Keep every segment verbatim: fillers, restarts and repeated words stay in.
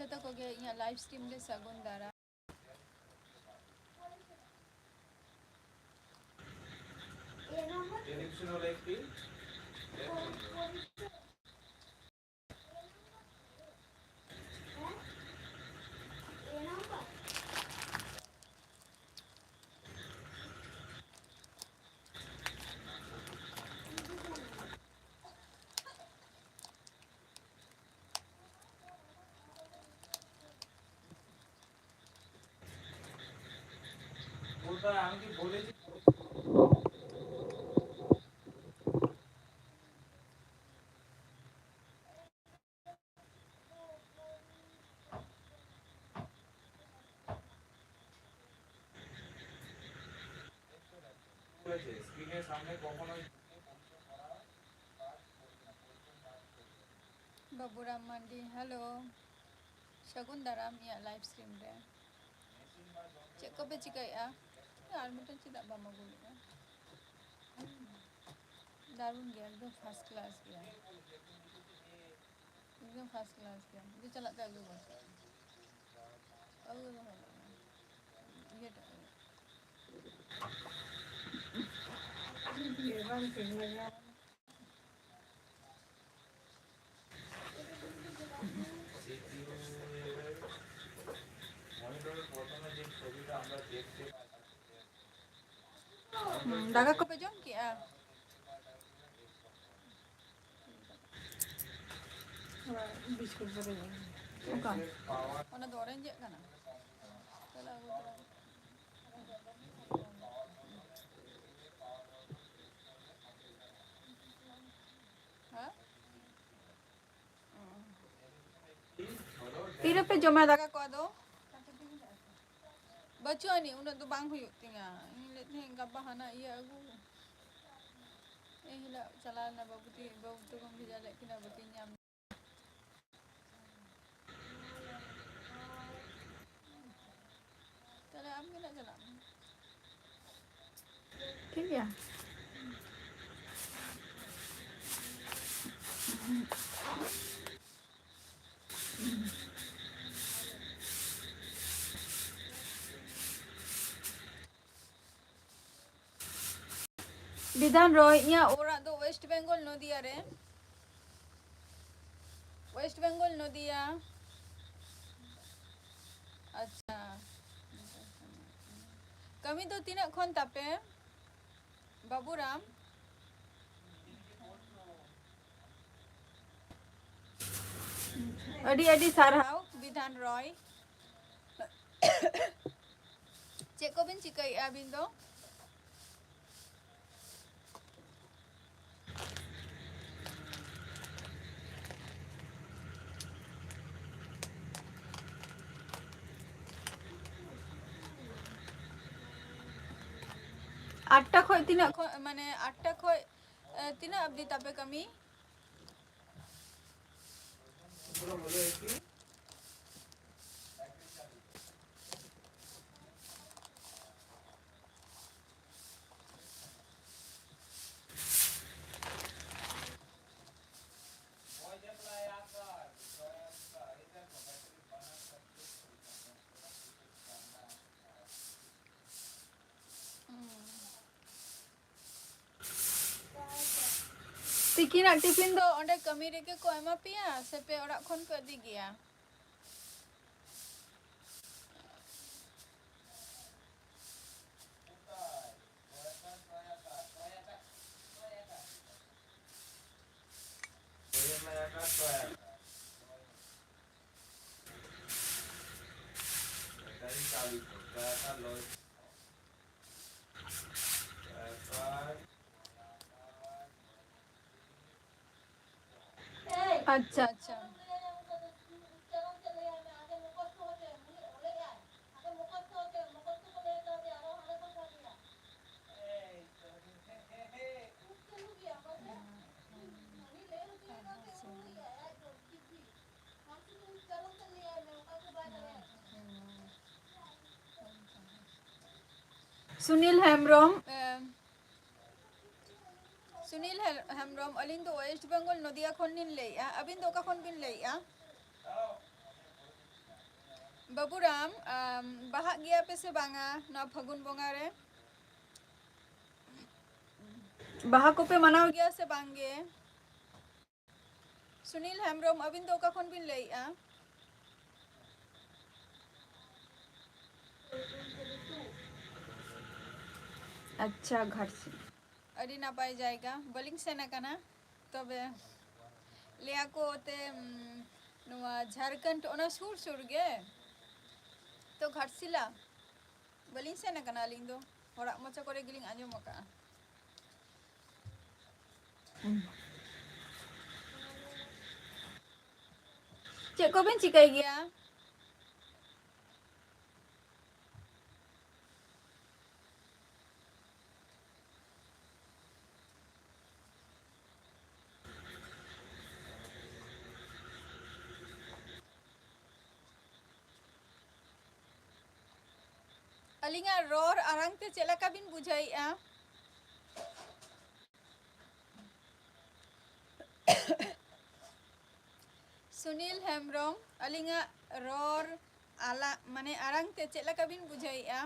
ᱡᱚᱛᱚ ᱠᱚᱜᱮ ᱤᱧᱟᱹᱜ live stream ᱨᱮ ᱥᱟᱹᱜᱩᱱ ᱫᱟᱨᱟᱢ᱾ ᱵᱟᱹᱵᱩᱨᱟᱢ ᱢᱟᱱᱰᱤ, hello᱾ ᱥᱟᱹᱜᱩᱱ ᱫᱟᱨᱟᱢ ᱤᱧᱟᱹᱜ live stream ᱨᱮ᱾ ᱪᱮᱫ ᱠᱚᱯᱮ ᱪᱤᱠᱟᱹᱭᱮᱫᱼᱟ? ᱟᱨ ᱢᱤᱫᱴᱮᱱ ᱪᱮᱫᱟᱜ ᱵᱟᱢ ᱟᱹᱜᱩ ᱞᱮᱫᱼᱟ? ᱫᱟᱨᱩᱱ ᱜᱮᱭᱟ, ᱮᱠᱫᱚᱢ first class ᱜᱮᱭᱟ, ᱮᱠᱫᱚᱢ first class ᱜᱮᱭᱟ᱾ ᱫᱩ ᱪᱟᱞᱟᱜ ᱛᱮ ᱟᱹᱜᱩ ᱜᱚᱫ ᱠᱟᱜ ᱢᱮ᱾ ᱟᱹᱜᱩ ᱫᱚ ᱦᱩᱭᱩᱜᱼᱟ᱾ ᱤᱭᱟᱹᱴᱟᱜ ᱨᱮ᱾ ᱦᱩᱸ, ᱫᱟᱠᱟ ᱠᱚᱯᱮ ᱡᱚᱢ ᱠᱮᱜᱼᱟ? ᱵᱤᱥᱠᱩᱴ ᱫᱚ ᱵᱟᱹᱧ ᱚᱠᱟ? ᱚᱱᱟ ᱫᱚ orange ᱟᱜ ᱠᱟᱱᱟ᱾ ᱛᱟᱦᱞᱮ ᱟᱹᱜᱩ ᱛᱚᱨᱟ᱾ ᱦᱮᱸ? ᱛᱤᱨᱮᱯᱮ ᱡᱚᱢᱟ ᱫᱟᱠᱟ ᱠᱚ ᱟᱫᱚ? ᱵᱟᱹᱪᱩᱜ ᱟᱹᱱᱤᱡ, ᱩᱱᱟᱹᱜ ᱫᱚ ᱵᱟᱝ ᱦᱩᱭᱩᱜ ᱛᱤᱧᱟ᱾ ᱤᱧ ᱞᱟᱹᱭᱮᱫ ᱛᱟᱦᱮᱸᱫ ᱜᱟᱯᱟ ᱦᱟᱱᱟ ᱤᱭᱟᱹ ᱟᱹᱜᱩ᱾ ᱮᱱ ᱦᱤᱞᱳᱜ ᱪᱟᱞᱟᱣ ᱞᱮᱱᱟ ᱵᱟᱹᱵᱩ ᱛᱤ-, ᱵᱟᱹᱵᱩ ᱛᱟᱠᱚᱧ ᱵᱷᱮᱡᱟ ᱞᱮᱫ ᱠᱤᱱᱟ, ᱵᱟᱹᱠᱤᱱ ᱧᱟᱢ᱾ ᱛᱟᱦᱞᱮ ᱟᱢ ᱜᱮ ᱱᱟᱜ ᱪᱟᱞᱟᱜ ᱢᱮ᱾ ᱴᱷᱤᱠ ᱜᱮᱭᱟ᱾ ᱵᱤᱫᱷᱟᱱ ᱨᱚᱭ, ᱤᱧᱟᱹᱜ ᱚᱲᱟᱜ ᱫᱚ ᱳᱭᱮᱥᱴ ᱵᱮᱝᱜᱚᱞ, ᱱᱚᱫᱤᱭᱟ ᱨᱮ᱾ ᱳᱭᱮᱥᱴ ᱵᱮᱝᱜᱚᱞ, ᱱᱚᱫᱤᱭᱟ᱾ ᱟᱪᱪᱷᱟ᱾ ᱠᱟᱹᱢᱤ ᱫᱚ ᱛᱤᱱᱟᱹᱜ ᱠᱷᱚᱱ ᱛᱟᱯᱮ, ᱵᱟᱹᱵᱩᱨᱟᱢ? ᱟᱹᱰᱤ ᱟᱹᱰᱤ ᱥᱟᱨᱦᱟᱣ, ᱵᱤᱫᱷᱟᱱ ᱨᱚᱭ᱾ ᱪᱮᱫ ᱠᱚᱵᱤᱱ ᱪᱤᱠᱟᱹᱭᱮᱫᱼᱟ ᱟᱹᱵᱤᱱ ᱫᱚ? ᱟᱴᱴᱟ ᱠᱷᱚᱡ ᱛᱤᱱᱟᱹᱜ ᱠᱷᱚᱡ, ᱢᱟᱱᱮ, ᱟᱴᱴᱟ ᱠᱷᱚᱡ, ᱮ, ᱛᱤᱱᱟᱹᱜ ᱚᱵᱫᱤ ᱛᱟᱯᱮ ᱠᱟᱹᱢᱤ? ᱛᱤᱠᱤᱱᱟᱜ ᱴᱤᱯᱷᱤᱱ ᱫᱚ ᱚᱸᱰᱮ ᱠᱟᱹᱢᱤ ᱨᱮᱜᱮ ᱠᱚ ᱮᱢᱟ ᱯᱮᱭᱟ ᱥᱮ ᱯᱮ ᱚᱲᱟᱜ ᱠᱷᱚᱱ ᱯᱮ ᱤᱫᱤ ᱜᱮᱭᱟ? ᱟᱪᱪᱷᱟ, ᱟᱪᱪᱷᱟ᱾ ᱥᱩᱱᱤᱞ ᱦᱮᱢᱵᱨᱚᱢ, ᱮ, ᱥᱩᱱᱤᱞ ᱦᱮ-, ᱦᱮᱢᱵᱨᱚᱢ, ᱟᱹᱞᱤᱧ ᱫᱚ ᱳᱭᱮᱥᱴ ᱵᱮᱝᱜᱚᱞ, ᱱᱚᱫᱤᱭᱟ ᱠᱷᱚᱱ ᱞᱤᱧ ᱞᱟᱹᱭᱮᱫᱼᱟ᱾ ᱟᱹᱵᱤᱱ ᱫᱚ ᱚᱠᱟ ᱠᱷᱚᱱ ᱵᱤᱱ ᱞᱟᱹᱭᱮᱫᱼᱟ? ᱵᱟᱹᱵᱩᱨᱟᱢ, ᱟᱢ, ᱵᱟᱦᱟᱜ ᱜᱮᱭᱟ ᱯᱮ ᱥᱮ ᱵᱟᱝᱟ ᱱᱚᱣᱟ ᱯᱷᱟᱹᱜᱩᱱ ᱵᱚᱸᱜᱟ ᱨᱮ? ᱵᱟᱦᱟ ᱠᱚᱯᱮ ᱢᱟᱱᱟᱣ ᱜᱮᱭᱟ ᱥᱮ ᱵᱟᱝ ᱜᱮ? ᱥᱩᱱᱤᱞ ᱦᱮᱢᱵᱨᱚᱢ, ᱟᱹᱵᱤᱱ ᱫᱚ ᱚᱠᱟ ᱠᱷᱚᱱ ᱵᱤᱱ ᱞᱟᱹᱭᱮᱜᱼᱟ? ᱟᱪᱪᱷᱟ, ᱜᱷᱟᱴᱥᱤᱞ᱾ ᱟᱹᱰᱤ ᱱᱟᱯᱟᱭ ᱡᱟᱭᱜᱟ, ᱵᱟᱹᱞᱤᱧ ᱥᱮᱱ ᱟᱠᱟᱱᱟ᱾ ᱛᱚᱵᱮ ᱞᱟᱹᱭᱟ ᱠᱚ ᱛᱮ, ᱩᱢ, ᱱᱚᱣᱟ ᱡᱷᱟᱲᱠᱷᱚᱸᱰ ᱚᱱᱟ ᱥᱩᱨ ᱥᱩᱨ ᱜᱮ ᱛᱚ ᱜᱷᱟᱴᱥᱤᱞᱟ᱾ ᱵᱟᱹᱞᱤᱧ ᱥᱮᱱ ᱟᱠᱟᱱᱟ ᱟᱹᱞᱤᱧ ᱫᱚ, ᱦᱚᱲᱟᱜ ᱢᱚᱪᱟ ᱠᱚᱨᱮ ᱜᱮᱞᱤᱧ ᱟᱸᱡᱚᱢ ᱟᱠᱟᱫᱼᱟ᱾ ᱪᱮᱫ ᱠᱚᱵᱮᱱ ᱪᱤᱠᱟᱹᱭ ᱜᱮᱭᱟ? ᱟᱹᱞᱤᱧᱟᱜ ᱨᱚᱲ ᱟᱲᱟᱝ ᱛᱮ ᱪᱮᱫ ᱞᱮᱠᱟ ᱵᱤᱱ ᱵᱩᱡᱷᱟᱹᱣᱮᱫᱼᱟ? ᱥᱩᱱᱤᱞ ᱦᱮᱢᱵᱨᱚᱢ, ᱟᱹᱞᱤᱧᱟᱜ ᱨᱚᱲ ᱟᱞᱟ-, ᱢᱟᱱᱮ ᱟᱲᱟᱝ ᱛᱮ ᱪᱮᱫ ᱞᱮᱠᱟ ᱵᱤᱱ ᱵᱩᱡᱷᱟᱹᱣᱮᱫᱼᱟ?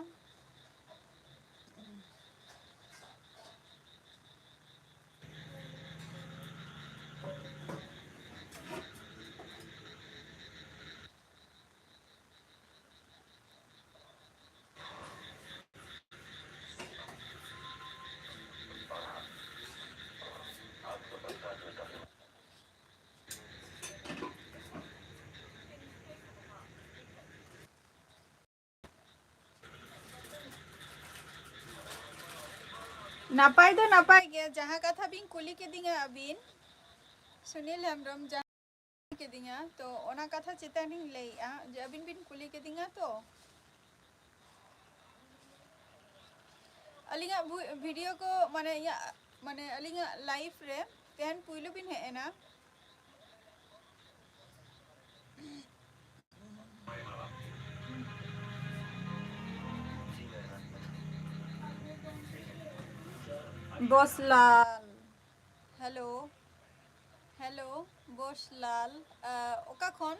ᱱᱟᱯᱟᱭ ᱫᱚ ᱱᱟᱯᱟᱭ ᱜᱮ, ᱡᱟᱦᱟᱸ ᱠᱟᱛᱷᱟ ᱵᱤᱱ ᱠᱩᱞᱤ ᱠᱤᱫᱤᱧᱟ ᱟᱹᱵᱤᱱ, ᱥᱩᱱᱤᱞ ᱦᱮᱢᱵᱨᱚᱢ, ᱡᱟᱦᱟᱸ ᱠᱩᱞᱤ ᱠᱤᱫᱤᱧᱟ, ᱛᱚ ᱚᱱᱟ ᱠᱟᱛᱷᱟ ᱪᱮᱛᱟᱱ ᱨᱤᱧ ᱞᱟᱹᱭᱮᱜᱼᱟ ᱡᱮ ᱟᱹᱵᱤᱱ ᱵᱤᱱ ᱠᱩᱞᱤ ᱠᱤᱫᱤᱧᱟ ᱛᱚ, ᱟᱹᱞᱤᱧᱟᱜ ᱵᱷᱩ-, ᱵᱷᱤᱰᱤᱭᱳ ᱠᱚ, ᱢᱟᱱᱮ ᱤᱧᱟᱹᱜ, ᱢᱟᱱᱮ ᱟᱹᱞᱤᱧᱟᱜ ᱞᱟᱭᱤᱵᱷ ᱨᱮ ᱛᱮᱦᱮᱧ ᱯᱩᱭᱞᱩ ᱵᱤᱱ ᱦᱮᱡ ᱮᱱᱟ᱾ ᱵᱚᱥᱞᱟᱞ, ᱦᱮᱞᱳ, ᱦᱮᱞᱳ, ᱵᱚᱥᱞᱟᱞ, ᱟ, ᱚᱠᱟ ᱠᱷᱚᱱ?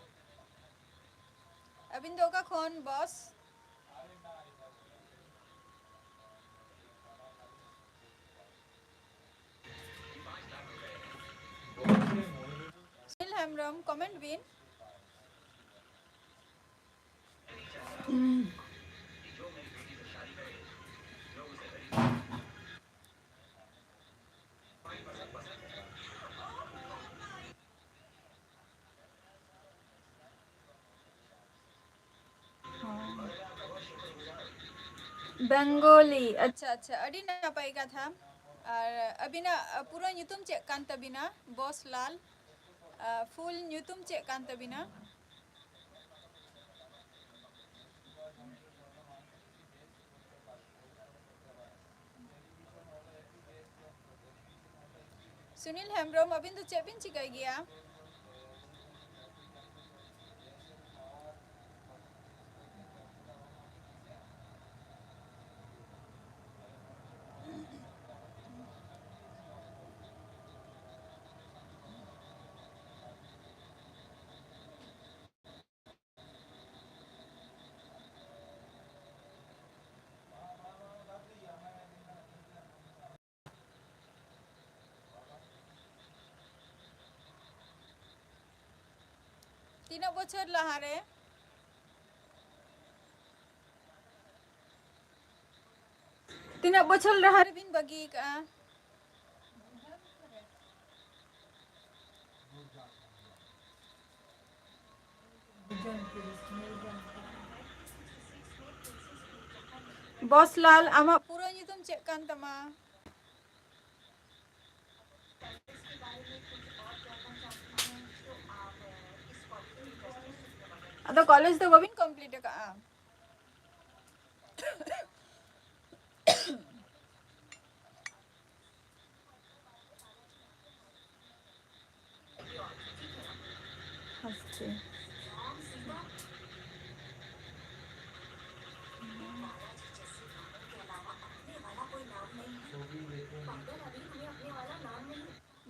ᱟᱹᱵᱤᱱ ᱫᱚ ᱚᱠᱟ ᱠᱷᱚᱱ, ᱵᱚᱥ? ᱦᱮᱢᱵᱨᱚᱢ, comment ᱵᱤᱱ᱾ ᱵᱮᱝᱜᱚᱞᱤ, ᱟᱪᱪᱷᱟ, ᱟᱪᱪᱷᱟ, ᱟᱹᱰᱤ ᱱᱟᱯᱟᱭ ᱠᱟᱛᱷᱟ᱾ ᱟᱨ ᱟᱹᱵᱤᱱᱟᱜ ᱯᱩᱨᱟᱹ ᱧᱩᱛᱩᱢ ᱪᱮᱫ ᱠᱟᱱ ᱛᱟᱹᱵᱤᱱᱟ? ᱵᱚᱥᱞᱟᱞ, ᱟᱨ full ᱧᱩᱛᱩᱢ ᱪᱮᱫ ᱠᱟᱱ ᱛᱟᱹᱵᱤᱱᱟ? ᱥᱩᱱᱤᱞ ᱦᱮᱢᱵᱨᱚᱢ, ᱟᱹᱵᱤᱱ ᱫᱚ ᱪᱮᱫ ᱵᱤᱱ ᱪᱤᱠᱟᱹᱭ ᱜᱮᱭᱟ? ᱛᱤᱱᱟᱹᱜ ᱵᱚᱪᱷᱚᱨ ᱞᱟᱦᱟᱨᱮ? ᱛᱤᱱᱟᱹᱜ ᱵᱚᱪᱷᱚᱨ ᱞᱟᱦᱟ ᱨᱮᱵᱤᱱ ᱵᱟᱹᱜᱤ ᱟᱠᱟᱜᱼᱟ? ᱵᱚᱥᱞᱟᱞ, ᱟᱢᱟᱜ ᱯᱩᱨᱟᱹ ᱧᱩᱛᱩᱢ ᱪᱮᱫ ᱠᱟᱱ ᱛᱟᱢᱟ? ᱟᱫᱚ ᱠᱚᱞᱮᱡᱽ ᱫᱚ ᱵᱟᱵᱤᱱ complete ᱟᱠᱟᱜᱼᱟ?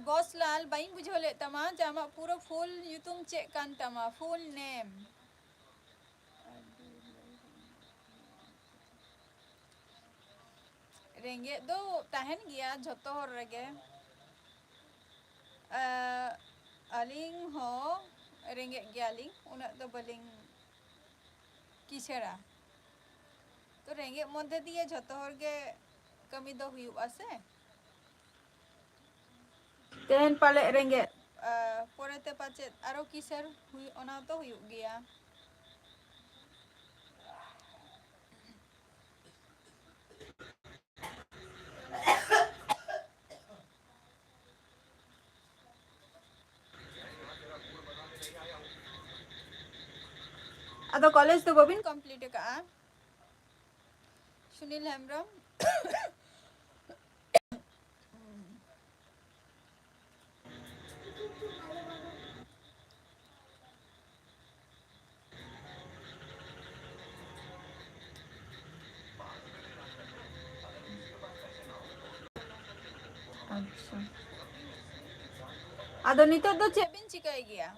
ᱵᱚᱥᱞᱟᱞ, ᱵᱟᱹᱧ ᱵᱩᱡᱷᱟᱹᱣ ᱞᱮᱫ ᱛᱟᱢᱟ ᱡᱮ ᱟᱢᱟᱜ ᱯᱩᱨᱟᱹ full ᱧᱩᱛᱩᱢ ᱪᱮᱫ ᱠᱟᱱ ᱛᱟᱢᱟ, full name? ᱨᱮᱸᱜᱮᱡ ᱫᱚ ᱛᱟᱦᱮᱱ ᱜᱮᱭᱟ ᱡᱷᱚᱛᱚ ᱦᱚᱲ ᱨᱮᱜᱮ᱾ ᱟᱸ, ᱟᱹᱞᱤᱧ ᱦᱚᱸ ᱨᱮᱸᱜᱮᱡ ᱜᱮᱭᱟᱞᱤᱧ, ᱩᱱᱟᱹᱜ ᱫᱚ ᱵᱟᱹᱞᱤᱧ ᱠᱤᱥᱟᱹᱬᱟ᱾ ᱛᱚ ᱨᱮᱸᱜᱮᱡ ᱢᱚᱫᱽᱫᱷᱮ ᱫᱤᱭᱮ ᱡᱷᱚᱛᱚ ᱦᱚᱲ ᱜᱮ ᱠᱟᱹᱢᱤ ᱫᱚ ᱦᱩᱭᱩᱜᱼᱟ ᱥᱮ᱾ ᱛᱮᱦᱮᱧ ᱯᱟᱞᱮᱫ ᱨᱮᱸᱜᱮᱡ, ᱟ, ᱯᱚᱨᱮᱛᱮ ᱯᱟᱪᱮᱫ ᱟᱨᱚ ᱠᱤᱥᱟᱹᱬ ᱦᱩᱭᱩᱜ, ᱚᱱᱟ ᱛᱚ ᱦᱩᱭᱩᱜ ᱜᱮᱭᱟ᱾ ᱟᱫᱚ ᱠᱚᱞᱮᱡᱽ ᱫᱚ ᱵᱟᱹᱵᱤᱱ ᱠᱚᱢᱯᱞᱤᱴ ᱟᱠᱟᱜᱼᱟ? ᱥᱩᱱᱤᱞ ᱦᱮᱢᱵᱨᱚᱢ᱾ ᱟᱪᱪᱷᱟ᱾ ᱟᱫᱚ ᱱᱤᱛᱚᱜ ᱫᱚ ᱪᱮᱫ ᱵᱤᱱ ᱪᱤᱠᱟᱹᱭ ᱜᱮᱭᱟ?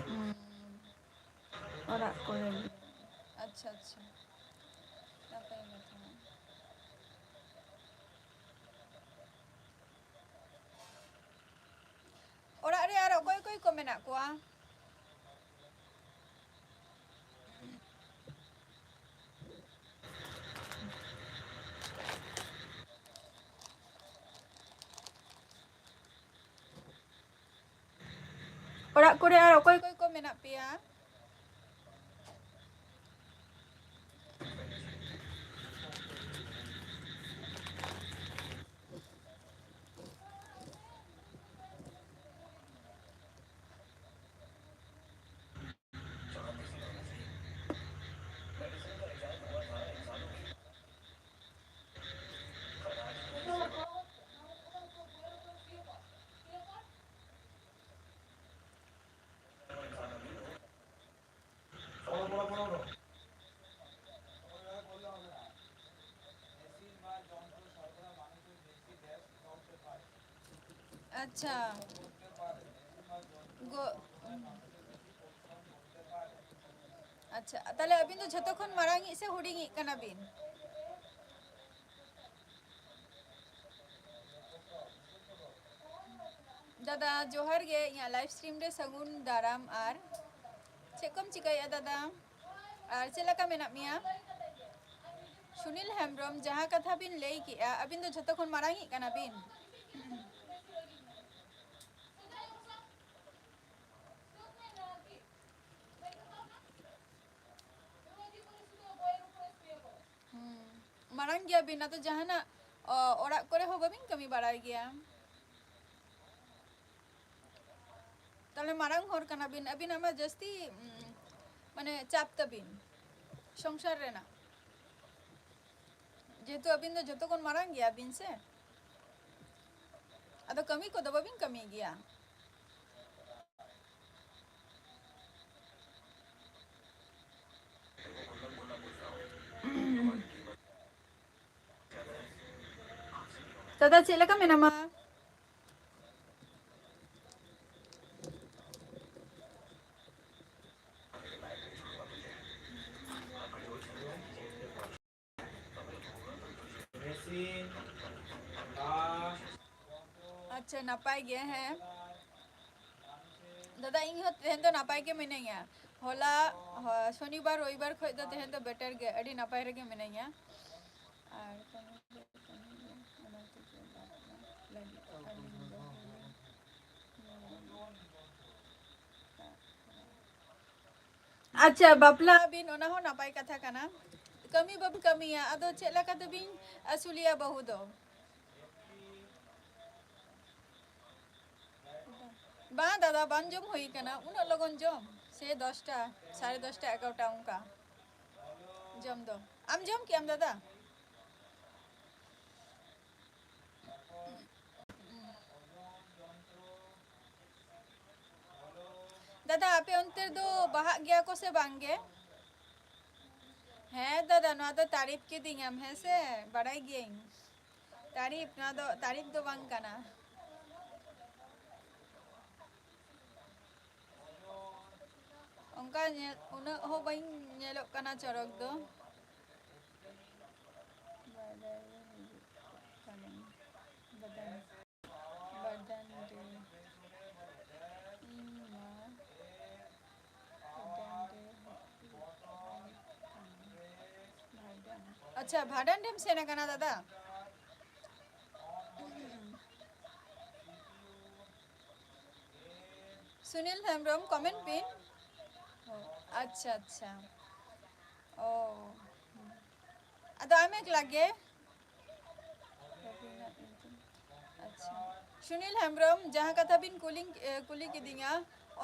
ᱦᱩᱸ, ᱚᱲᱟᱜ ᱠᱚᱨᱮ ᱜᱮ᱾ ᱟᱪᱪᱷᱟ, ᱟᱪᱪᱷᱟ, ᱱᱟᱯᱟᱭ ᱠᱟᱛᱷᱟ᱾ ᱚᱲᱟᱜ ᱨᱮ ᱟᱨ ᱚᱠᱚᱭ ᱚᱠᱚᱭ ᱠᱚ ᱢᱮᱱᱟᱜ ᱠᱚᱣᱟ? ᱚᱲᱟᱜ ᱠᱚᱨᱮ ᱟᱨ ᱚᱠᱚᱭ ᱚᱠᱚᱭ ᱠᱚ ᱢᱮᱱᱟᱜ ᱯᱮᱭᱟ? ᱟᱪᱪᱷᱟ᱾ ᱜᱚ-, ᱟᱪᱪᱷᱟ, ᱛᱟᱦᱞᱮ ᱟᱹᱵᱤᱱ ᱫᱚ ᱡᱷᱚᱛᱚ ᱠᱷᱚᱱ ᱢᱟᱨᱟᱝᱤᱡ ᱥᱮ ᱦᱩᱰᱤᱧᱤᱡ ᱠᱟᱱᱟ ᱵᱤᱱ? ᱫᱟᱫᱟ, ᱡᱚᱦᱟᱨ ᱜᱮ, ᱤᱧᱟᱹᱜ live stream ᱨᱮ ᱥᱟᱹᱜᱩᱱ ᱫᱟᱨᱟᱢ᱾ ᱟᱨ ᱪᱮᱫ ᱠᱚᱢ ᱪᱤᱠᱟᱹᱭᱮᱫᱼᱟ ᱫᱟᱫᱟ? ᱟᱨ ᱪᱮᱫ ᱞᱮᱠᱟ ᱢᱮᱱᱟᱜ ᱢᱮᱭᱟ? ᱥᱩᱱᱤᱞ ᱦᱮᱢᱵᱨᱚᱢ, ᱡᱟᱦᱟᱸ ᱠᱟᱛᱷᱟ ᱵᱤᱱ ᱞᱟᱹᱭ ᱠᱮᱜᱼᱟ, ᱟᱹᱵᱤᱱ ᱫᱚ ᱡᱷᱚᱛᱚ ᱠᱷᱚᱱ ᱢᱟᱨᱟᱝᱤᱡ ᱠᱟᱱᱟ ᱵᱤᱱ? ᱦᱩᱸ, ᱢᱟᱨᱟᱝ ᱜᱮᱭᱟᱵᱤᱱ, ᱟᱫᱚ ᱡᱟᱦᱟᱱᱟᱜ, ᱚ, ᱚᱲᱟᱜ ᱠᱚᱨᱮ ᱦᱚᱸ ᱵᱟᱵᱤᱱ ᱠᱟᱹᱢᱤ ᱵᱟᱲᱟᱭ ᱜᱮᱭᱟ? ᱛᱟᱦᱞᱮ ᱢᱟᱨᱟᱝ ᱦᱚᱲ ᱠᱟᱱᱟᱵᱤᱱ, ᱟᱹᱵᱤᱱᱟᱜ ᱢᱟ ᱡᱟᱹᱥᱛᱤ, ᱩᱸ, ᱢᱟᱱᱮ ᱪᱟᱯ ᱛᱟᱵᱤᱱ ᱥᱚᱝᱥᱟᱨ ᱨᱮᱱᱟᱜ, ᱡᱮᱦᱮᱛᱩ ᱟᱹᱵᱤᱱ ᱫᱚ ᱡᱚᱛᱚ ᱠᱷᱚᱱ ᱢᱟᱨᱟᱝ ᱜᱮᱭᱟᱵᱤᱱ ᱥᱮ, ᱟᱫᱚ ᱠᱟᱹᱢᱤ ᱠᱚᱫᱚ ᱵᱟᱹᱵᱤᱱ ᱠᱟᱹᱢᱤ ᱜᱮᱭᱟ? ᱫᱟᱫᱟ, ᱪᱮᱫ ᱞᱮᱠᱟ ᱢᱮᱱᱟᱢᱟ? ᱟᱪᱪᱷᱟ, ᱱᱟᱯᱟᱭ ᱜᱮ, ᱦᱮᱸ᱾ ᱫᱟᱫᱟ, ᱤᱧ ᱦᱚᱸ ᱛᱮᱦᱮᱧ ᱫᱚ ᱱᱟᱯᱟᱭ ᱜᱮ ᱢᱤᱱᱟᱹᱧᱟ᱾ ᱦᱚᱞᱟ, ᱦᱚ-, ᱥᱚᱱᱤᱵᱟᱨ, ᱨᱚᱵᱤᱵᱟᱨ ᱠᱷᱚᱡ ᱫᱚ ᱛᱮᱦᱮᱧ ᱫᱚ better ᱜᱮ, ᱟᱹᱰᱤ ᱱᱟᱯᱟᱭ ᱨᱮᱜᱮ ᱢᱤᱱᱟᱹᱧᱟ᱾ ᱟᱨ ᱠᱟᱹᱢᱤ ᱫᱚ ᱠᱟᱹᱢᱤ ᱜᱮ, ᱚᱱᱟ ᱛᱮᱜᱮ ᱵᱟᱯᱞᱟ ᱞᱟᱹᱜᱤᱫ ᱟᱹᱞᱤᱧ ᱫᱚ ᱦᱩᱭᱩᱜ ᱟᱪᱪᱷᱟ, ᱵᱟᱯᱞᱟ ᱵᱤᱱ, ᱚᱱᱟ ᱦᱚᱸ ᱱᱟᱯᱟᱭ ᱠᱟᱛᱷᱟ ᱠᱟᱱᱟ᱾ ᱠᱟᱹᱢᱤ ᱵᱟᱵᱤᱱ ᱠᱟᱹᱢᱤᱭᱟ, ᱟᱫᱚ ᱪᱮᱫ ᱞᱮᱠᱟ ᱛᱮᱵᱤᱱ ᱟᱹᱥᱩᱞᱮᱭᱟ ᱵᱟᱹᱦᱩ ᱫᱚ? ᱵᱟᱝ ᱫᱟᱫᱟ, ᱵᱟᱝ ᱡᱚᱢ ᱦᱩᱭ ᱠᱟᱱᱟ ᱩᱱᱟᱹᱜ ᱞᱚᱜᱚᱱ ᱡᱚᱢ, ᱥᱮ ᱫᱚᱥᱴᱟ, ᱥᱟᱲᱮ ᱫᱚᱥᱴᱟ, ᱮᱜᱟᱨᱚᱴᱟ ᱚᱱᱠᱟ ᱡᱚᱢ ᱫᱚ᱾ ᱟᱢ ᱡᱚᱢ ᱠᱮᱜ ᱟᱢ ᱫᱟᱫᱟ? ᱫᱟᱫᱟ, ᱟᱯᱮ ᱚᱱᱛᱮ ᱫᱚ ᱵᱟᱦᱟᱜ ᱜᱮᱭᱟ ᱠᱚ ᱥᱮ ᱵᱟᱝ ᱜᱮ? ᱦᱮᱸ ᱫᱟᱫᱟ, ᱱᱚᱣᱟ ᱫᱚ ᱛᱟᱹᱨᱤᱯ ᱠᱤᱫᱤᱧᱟᱢ, ᱦᱮᱸ ᱥᱮ? ᱵᱟᱲᱟᱭ ᱜᱤᱭᱟᱹᱧ᱾ ᱛᱟᱹᱨᱤᱯ, ᱱᱚᱣᱟ ᱫᱚ ᱛᱟᱹᱨᱤᱯ ᱫᱚ ᱵᱟᱝ ᱠᱟᱱᱟ᱾ ᱧᱮᱞ, ᱩᱱᱟᱹᱜ ᱦᱚᱸ ᱵᱟᱹᱧ ᱧᱮᱞᱚᱜ ᱠᱟᱱᱟ ᱪᱚᱨᱚᱠ ᱫᱚ᱾ ᱵᱟᱰᱟᱭ ᱦᱤᱡᱩᱜ ᱠᱟᱱᱟᱹᱧ᱾ ᱵᱟᱰᱟᱭ, ᱵᱟᱰᱟᱭ ᱨᱮ ᱤᱧ ᱢᱟ ᱵᱷᱟᱸᱰᱟᱱ ᱨᱮ ᱦᱮᱡ ᱦᱩᱭᱩᱜ ᱠᱟᱱᱟ᱾ ᱵᱷᱟᱸᱰᱟᱱ᱾ ᱟᱪᱪᱷᱟ, ᱵᱷᱟᱸᱰᱟᱱ ᱨᱮᱢ ᱥᱮᱱ ᱟᱠᱟᱱᱟ ᱫᱟᱫᱟ? ᱥᱩᱱᱤᱞ ᱦᱮᱢᱵᱨᱚᱢ, comment ᱵᱤᱱ᱾ ᱚ, ᱟᱪᱪᱷᱟ, ᱟᱪᱪᱷᱟ᱾ ᱚ, ᱟᱫᱚ ᱟᱢ ᱮᱠᱞᱟ ᱜᱮ? ᱟᱪᱪᱷᱟ᱾ ᱥᱩᱱᱤᱞ ᱦᱮᱢᱵᱨᱚᱢ, ᱡᱟᱦᱟᱸ ᱠᱟᱛᱷᱟ ᱵᱤᱱ ᱠᱩᱞᱤ, ᱮ, ᱠᱩᱞᱤ ᱠᱤᱫᱤᱧᱟ,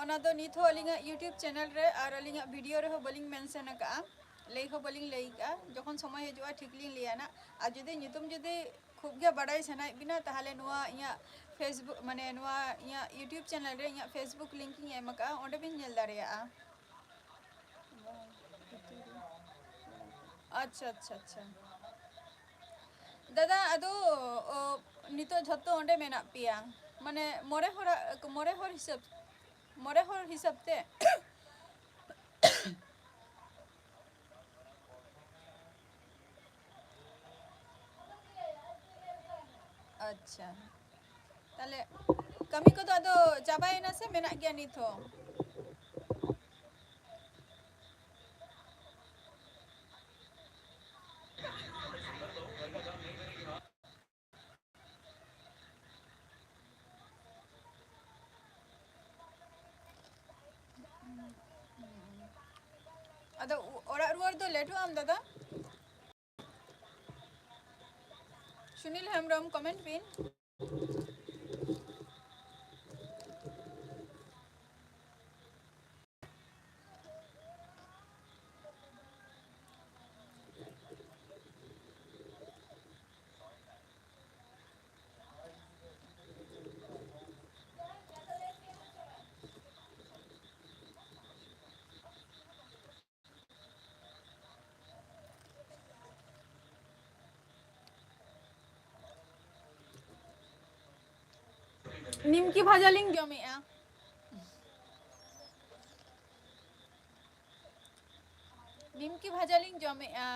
ᱚᱱᱟ ᱫᱚ ᱱᱤᱛ ᱦᱚᱸ ᱟᱹᱞᱤᱧᱟᱜ YouTube channel ᱨᱮ ᱟᱨ ᱟᱹᱞᱤᱧᱟᱜ video ᱨᱮᱦᱚᱸ ᱵᱟᱹᱞᱤᱧ mention ᱟᱠᱟᱫᱼᱟ, ᱞᱟᱹᱭ ᱦᱚᱸ ᱵᱟᱹᱞᱤᱧ ᱞᱟᱹᱭ ᱟᱠᱟᱫᱼᱟ᱾ ᱡᱚᱠᱷᱚᱱ ᱥᱚᱢᱚᱭ ᱦᱤᱡᱩᱜᱼᱟ, ᱴᱷᱤᱠ ᱞᱤᱧ ᱞᱟᱹᱭᱟ ᱱᱟᱜ᱾ ᱟᱨ ᱡᱩᱫᱤ ᱧᱩᱛᱩᱢ ᱡᱩᱫᱤ ᱠᱷᱩᱵ ᱜᱮ ᱵᱟᱰᱟᱭ ᱥᱟᱱᱟᱭᱮᱫ ᱵᱤᱱᱟ, ᱛᱟᱦᱚᱞᱮ ᱱᱚᱣᱟ ᱤᱧᱟᱹᱜ Facebook, ᱢᱟᱱᱮ ᱱᱚᱣᱟ ᱤᱧᱟᱹᱜ YouTube channel ᱨᱮ ᱤᱧᱟᱹᱜ Facebook link ᱤᱧ ᱮᱢ ᱟᱠᱟᱫᱼᱟ, ᱚᱸᱰᱮ ᱵᱤᱱ ᱧᱮᱞ ᱫᱟᱲᱮᱭᱟᱜᱼᱟ᱾ ᱟᱪᱪᱷᱟ, ᱟᱪᱪᱷᱟ, ᱟᱪᱪᱷᱟ᱾ ᱫᱟᱫᱟ, ᱟᱫᱚ, ᱚ, ᱱᱤᱛᱚᱜ ᱡᱷᱚᱛᱚ ᱚᱸᱰᱮ ᱢᱮᱱᱟᱜ ᱯᱮᱭᱟ, ᱢᱟᱱᱮ ᱢᱚᱬᱮ ᱦᱚᱲᱟᱜ, ᱢᱚᱬᱮ ᱦᱚᱲ ᱦᱤᱥᱟᱹᱵ, ᱢᱚᱬᱮ ᱦᱚᱲ ᱦᱤᱥᱟᱹᱵ ᱛᱮ? ᱟᱪᱪᱷᱟ, ᱛᱟᱦᱞᱮ ᱠᱟᱹᱢᱤ ᱠᱚᱫᱚ ᱟᱫᱚ ᱪᱟᱵᱟᱭᱮᱱᱟ ᱥᱮ ᱢᱮᱱᱟᱜ ᱜᱮᱭᱟ ᱱᱤᱛ ᱦᱚᱸ? ᱟᱫᱚ ᱚᱲᱟᱜ ᱨᱩᱣᱟᱹᱲ ᱫᱚ ᱞᱮᱴᱚᱜ ᱟᱢ ᱫᱟᱫᱟ? ᱥᱩᱱᱤᱞ ᱦᱮᱢᱵᱨᱚᱢ, comment ᱵᱤᱱ᱾ ᱱᱤᱢᱠᱤ ᱵᱷᱟᱡᱟ ᱞᱤᱧ ᱡᱚᱢᱮᱜᱼᱟ᱾ ᱱᱤᱢᱠᱤ ᱵᱷᱟᱡᱟ ᱞᱤᱧ ᱡᱚᱢᱮᱜᱼᱟ᱾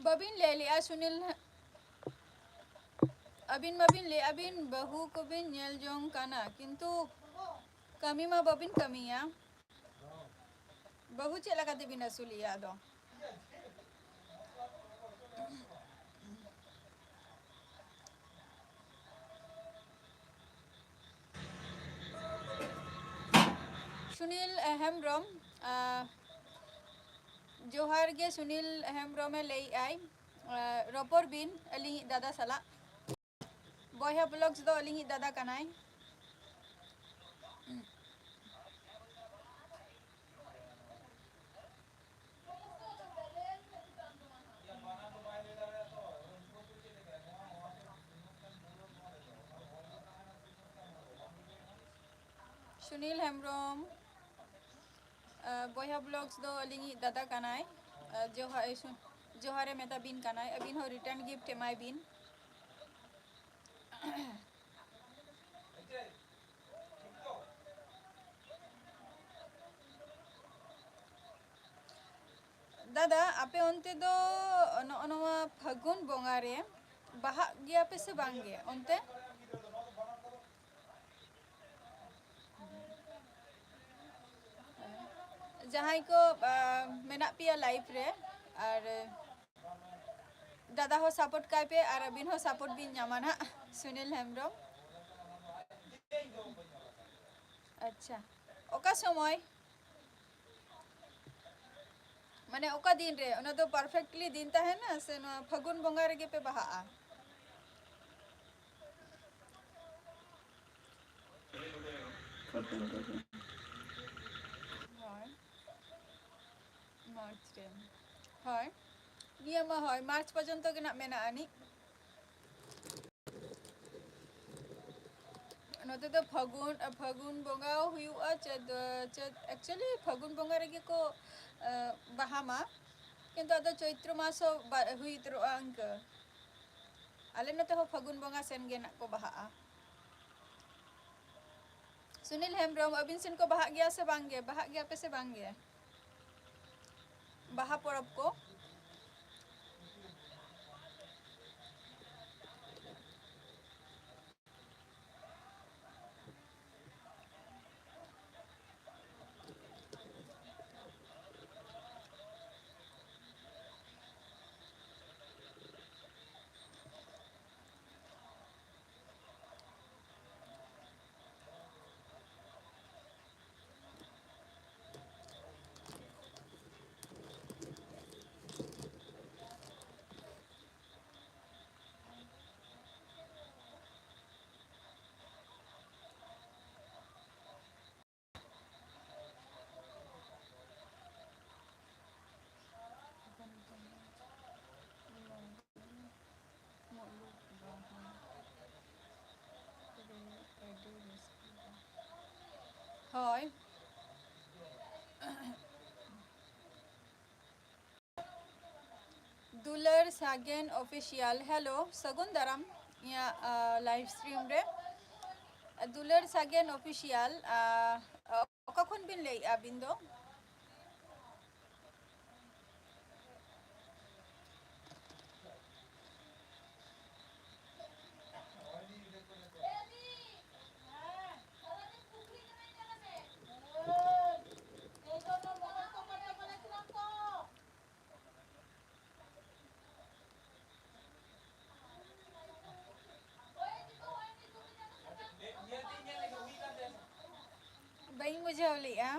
ᱵᱟᱹᱵᱤᱱ ᱞᱟᱹᱭ ᱞᱮᱜᱼᱟ ᱥᱩᱱᱤᱞ, ᱟᱹᱵᱤᱱ ᱢᱟᱵᱤᱱ ᱞᱟᱹᱭᱮᱜᱼᱟ ᱵᱤᱱ ᱵᱟᱹᱦᱩ ᱠᱚᱵᱤᱱ ᱧᱮᱞ ᱡᱚᱝ ᱠᱟᱱᱟ, ᱠᱤᱱᱛᱩ ᱠᱟᱹᱢᱤ ᱢᱟ ᱵᱟᱹᱵᱤᱱ ᱠᱟᱹᱢᱤᱭᱟ᱾ ᱵᱟᱹᱦᱩ ᱪᱮᱫ ᱞᱮᱠᱟᱛᱮ ᱵᱤᱱ ᱟᱹᱥᱩᱞᱮᱭᱟ ᱟᱫᱚ? ᱥᱩᱱᱤᱞ ᱦᱮᱢᱵᱨᱚᱢ, ᱟᱸ, ᱡᱚᱦᱟᱨ ᱜᱮ ᱥᱩᱱᱤᱞ ᱦᱮᱢᱵᱨᱚᱢᱮ ᱞᱟᱹᱭᱮᱜᱼᱟᱭ, ᱟᱸ, ᱨᱚᱯᱚᱲ ᱵᱤᱱ ᱟᱹᱞᱤᱧᱤᱡ ᱫᱟᱫᱟ ᱥᱟᱞᱟᱜ᱾ ᱵᱚᱭᱦᱟ ᱵᱞᱚᱜᱥ ᱫᱚ ᱟᱹᱞᱤᱧᱤᱡ ᱫᱟᱫᱟ ᱠᱟᱱᱟᱭ᱾ ᱥᱩᱱᱤᱞ ᱦᱮᱢᱵᱨᱚᱢ, ᱟᱸ, ᱵᱚᱭᱦᱟ ᱵᱞᱚᱜᱥ ᱫᱚ ᱟᱹᱞᱤᱧᱤᱡ ᱫᱟᱫᱟ ᱠᱟᱱᱟᱭ᱾ ᱟᱸ, ᱡᱚᱦᱟᱨ, ᱡᱚᱦᱟᱨᱮ ᱢᱮᱛᱟ ᱵᱤᱱ ᱠᱟᱱᱟᱭ, ᱟᱹᱵᱤᱱ ᱦᱚᱸ ᱨᱤᱴᱟᱨᱱ ᱜᱤᱯᱷᱴ ᱮᱢᱟᱭ ᱵᱤᱱ᱾ ᱫᱟᱫᱟ, ᱟᱯᱮ ᱚᱱᱛᱮ ᱫᱚ ᱱᱚᱜᱼᱚ ᱱᱚᱣᱟ ᱯᱷᱟᱹᱜᱩᱱ ᱵᱚᱸᱜᱟ ᱨᱮ ᱵᱟᱦᱟᱜ ᱜᱮᱭᱟ ᱯᱮ ᱥᱮ ᱵᱟᱝ ᱜᱮ ᱚᱱᱛᱮ? ᱡᱟᱦᱟᱸᱭ ᱠᱚ, ᱟ, ᱢᱮᱱᱟᱜ ᱯᱮᱭᱟ ᱞᱟᱭᱤᱵᱷ ᱨᱮ, ᱟᱨ ᱫᱟᱫᱟ ᱦᱚᱸ ᱥᱟᱯᱳᱨᱴ ᱠᱟᱭ ᱯᱮ ᱟᱨ ᱟᱹᱵᱤᱱ ᱦᱚᱸ ᱥᱟᱯᱳᱨᱴ ᱵᱤᱱ ᱧᱟᱢᱟ ᱱᱟᱦᱟᱜ, ᱥᱩᱱᱤᱞ ᱦᱮᱢᱵᱨᱚᱢ᱾ ᱟᱪᱪᱷᱟ, ᱚᱠᱟ ᱥᱚᱢᱚᱭ? ᱢᱟᱱᱮ ᱚᱠᱟ ᱫᱤᱱ ᱨᱮ? ᱚᱱᱟ ᱫᱚ ᱯᱟᱨᱯᱷᱮᱠᱴᱞᱤ ᱫᱤᱱ ᱛᱟᱦᱮᱱᱟ ᱥᱮ ᱱᱚᱣᱟ ᱯᱷᱟᱹᱜᱩᱱ ᱵᱚᱸᱜᱟ ᱨᱮᱜᱮ ᱯᱮ ᱵᱟᱦᱟᱜᱼᱟ? ᱯᱷᱟᱹᱜᱩᱱ ᱨᱮᱜᱮ᱾ ᱦᱳᱭ, ᱢᱟᱨᱪ ᱨᱮ᱾ ᱦᱳᱭ, ᱱᱤᱭᱟᱹ ᱢᱟ ᱦᱳᱭ, ᱢᱟᱨᱪ ᱯᱚᱨᱡᱚᱱᱛᱚ ᱜᱮ ᱱᱟᱜ ᱢᱮᱱᱟᱜᱼᱟ ᱟᱹᱱᱤᱡ᱾ ᱱᱚᱛᱮ ᱫᱚ ᱯᱷᱟᱹᱜᱩᱱ, ᱯᱷᱟᱹᱜᱩᱱ ᱵᱚᱸᱜᱟ ᱦᱩᱭᱩᱜᱼᱟ, ᱪᱟᱹᱛ, ᱪᱟᱹᱛ, actually ᱯᱷᱟᱹᱜᱩᱱ ᱵᱚᱸᱜᱟ ᱨᱮᱜᱮ ᱠᱚ, ᱮ, ᱵᱟᱦᱟ ᱢᱟ, ᱠᱤᱱᱛᱩ ᱟᱫᱚ ᱪᱳᱭᱛᱨᱚ ᱢᱟᱥ ᱦᱚᱸ ᱵᱟ-, ᱦᱩᱭ ᱩᱛᱟᱹᱨᱚᱜᱼᱟ ᱤᱱᱠᱟᱹ᱾ ᱟᱞᱮ ᱱᱚᱛᱮ ᱦᱚᱸ ᱯᱷᱟᱹᱜᱩᱱ ᱵᱚᱸᱜᱟ ᱥᱮᱱ ᱜᱮ ᱱᱟᱜ ᱠᱚ ᱵᱟᱦᱟᱜᱼᱟ᱾ ᱥᱩᱱᱤᱞ ᱦᱮᱢᱵᱨᱚᱢ, ᱟᱹᱵᱤᱱ ᱥᱮᱱ ᱠᱚ ᱵᱟᱦᱟᱜ ᱜᱮᱭᱟ ᱥᱮ ᱵᱟᱝ ᱜᱮ? ᱵᱟᱦᱟᱜ ᱜᱮᱭᱟ ᱯᱮ ᱥᱮ ᱵᱟᱝ ᱜᱮ? ᱵᱟᱦᱟ ᱯᱚᱨᱚᱵᱽ ᱠᱚ? ᱦᱳᱭ᱾ ᱫᱩᱞᱟᱹᱲ ᱥᱟᱜᱮᱱ ᱚᱯᱷᱤᱥᱤᱭᱟᱞ, ᱦᱮᱞᱳ, ᱥᱟᱹᱜᱩᱱ ᱫᱟᱨᱟᱢ ᱤᱧᱟᱹᱜ, ᱟ, ᱞᱟᱭᱤᱵᱷ ᱥᱴᱨᱤᱢ ᱨᱮ᱾ ᱫᱩᱞᱟᱹᱲ ᱥᱟᱜᱮᱱ ᱚᱯᱷᱤᱥᱤᱭᱟᱞ, ᱟ, ᱚᱠᱟ ᱠᱷᱚᱱ ᱵᱤᱱ ᱞᱟᱹᱭᱮᱫᱼᱟ ᱟᱹᱵᱤᱱ ᱫᱚ? ᱵᱟᱹᱧ ᱵᱩᱡᱷᱟᱹᱣ ᱞᱮᱜᱼᱟ᱾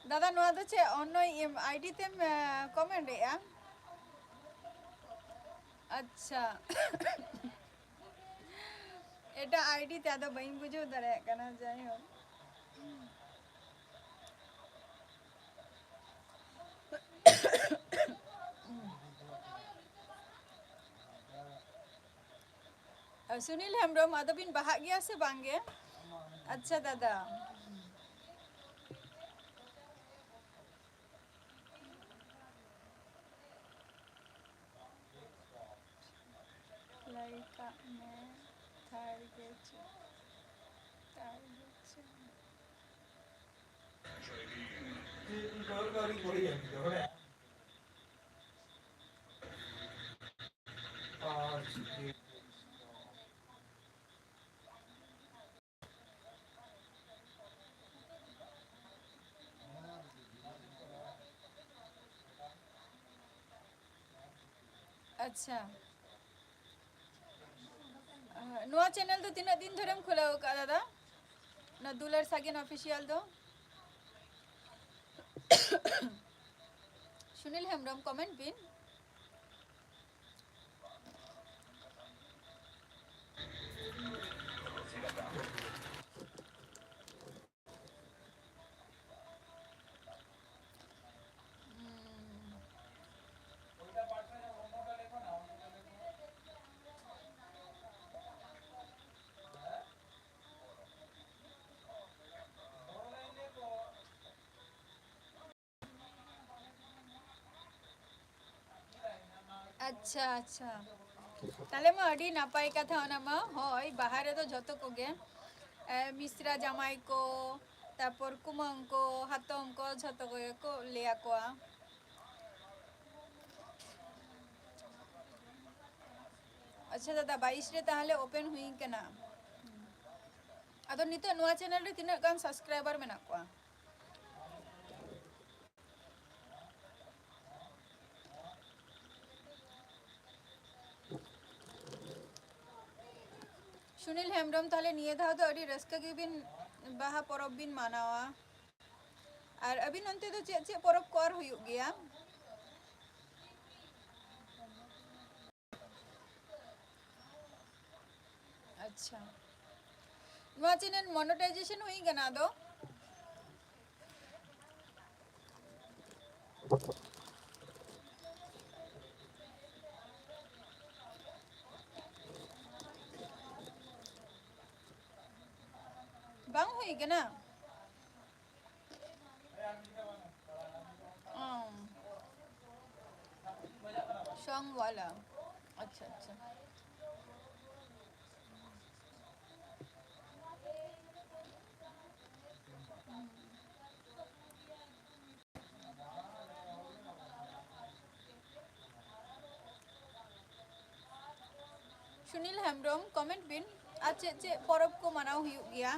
ᱫᱟᱫᱟ, ᱱᱚᱣᱟ ᱫᱚ ᱪᱮᱫ ᱚᱱᱱᱚ ᱟᱭᱰᱤ ᱛᱮᱢ, ᱮ, ᱠᱚᱢᱮᱱᱴ ᱮᱜᱼᱟ? ᱟᱪᱪᱷᱟ᱾ ᱮᱴᱟᱜ ᱟᱭᱰᱤ ᱛᱮ, ᱟᱫᱚ ᱵᱟᱹᱧ ᱵᱩᱡᱷᱟᱹᱣ ᱫᱟᱲᱮᱭᱟᱜ ᱠᱟᱱᱟ, ᱡᱟᱭᱦᱳᱠ᱾ ᱥᱩᱱᱤᱞ ᱦᱮᱢᱵᱨᱚᱢ, ᱟᱫᱚ ᱵᱤᱱ ᱵᱟᱦᱟᱜ ᱜᱮᱭᱟ ᱥᱮ ᱵᱟᱝ ᱜᱮ? ᱟᱪᱪᱷᱟ ᱫᱟᱫᱟ᱾ ᱞᱟᱹᱭ ᱠᱟᱜ ᱢᱮ, ᱛᱷᱟᱨ ᱜᱮ ᱪᱮᱫ? ᱛᱷᱟᱨ ᱜᱮ ᱪᱮᱫ? ᱟᱪᱪᱷᱟ᱾ ᱟᱨ ᱱᱚᱣᱟ channel ᱫᱚ ᱛᱤᱱᱟᱹᱜ ᱫᱤᱱ ᱫᱷᱚᱨᱮᱢ ᱠᱷᱩᱞᱟᱹᱣ ᱟᱠᱟᱫᱟ ᱫᱟᱫᱟ? ᱱᱚᱣᱟ ᱫᱩᱞᱟᱹᱲ ᱥᱟᱜᱮᱱ official ᱫᱚ? ᱥᱩᱱᱤᱞ ᱦᱮᱢᱵᱨᱚᱢ comment ᱵᱤᱱ᱾ ᱟᱪᱪᱷᱟ, ᱟᱪᱪᱷᱟ᱾ ᱛᱟᱦᱞᱮ ᱢᱟ ᱟᱹᱰᱤ ᱱᱟᱯᱟᱭ ᱠᱟᱛᱷᱟ ᱚᱱᱟ ᱢᱟ᱾ ᱦᱳᱭ, ᱵᱟᱦᱟ ᱨᱮᱫᱚ ᱡᱷᱚᱛᱚ ᱠᱚᱜᱮ, ᱮ, ᱢᱤᱥᱨᱟ ᱡᱟᱶᱟᱭ ᱠᱚ, ᱛᱟᱨᱯᱚᱨ ᱠᱩᱢᱟᱹᱝ ᱠᱚ, ᱦᱟᱛᱚᱢ ᱠᱚ, ᱡᱷᱚᱛᱚ ᱠᱚᱜᱮ ᱠᱚ ᱞᱟᱹᱭ ᱟᱠᱚᱣᱟ᱾ ᱟᱪᱪᱷᱟ ᱫᱟᱫᱟ, ᱵᱟᱭᱤᱥ ᱨᱮ ᱛᱟᱦᱞᱮ open ᱦᱩᱭ ᱠᱟᱱᱟ᱾ ᱟᱫᱚ ᱱᱤᱛᱚᱜ ᱱᱚᱣᱟ channel ᱨᱮ ᱛᱤᱱᱟᱹᱜ ᱜᱟᱱ subscriber ᱢᱮᱱᱟᱜ ᱠᱚᱣᱟ? ᱥᱩᱱᱤᱞ ᱦᱮᱢᱵᱨᱚᱢ, ᱛᱟᱦᱞᱮ ᱱᱤᱭᱟᱹ ᱫᱷᱟᱣ ᱫᱚ ᱟᱹᱰᱤ ᱨᱟᱹᱥᱠᱟᱹ ᱜᱮᱵᱤᱱ ᱵᱟᱦᱟ ᱯᱚᱨᱚᱵᱽ ᱵᱤᱱ ᱢᱟᱱᱟᱣᱟ᱾ ᱟᱨ ᱟᱹᱵᱤᱱ ᱚᱱᱛᱮ ᱫᱚ ᱪᱮᱫ ᱪᱮᱫ ᱯᱚᱨᱚᱵᱽ ᱠᱚ ᱟᱨ ᱦᱩᱭᱩᱜ ᱜᱮᱭᱟ? ᱟᱪᱪᱷᱟ, ᱱᱚᱣᱟ channel monetization ᱦᱩᱭ ᱠᱟᱱᱟ ᱟᱫᱚ? ᱵᱟᱝ ᱦᱩᱭ ᱠᱟᱱᱟ? ᱚ᱾ Song ᱣᱟᱞᱟ᱾ ᱟᱪᱪᱷᱟ, ᱟᱪᱪᱷᱟ᱾ ᱦᱮᱢᱵᱨᱚᱢ, comment ᱵᱤᱱ, ᱟᱨ ᱪᱮᱫ ᱪᱮᱫ ᱯᱚᱨᱚᱵᱽ ᱠᱚ ᱢᱟᱱᱟᱣ ᱦᱩᱭᱩᱜ ᱜᱮᱭᱟ?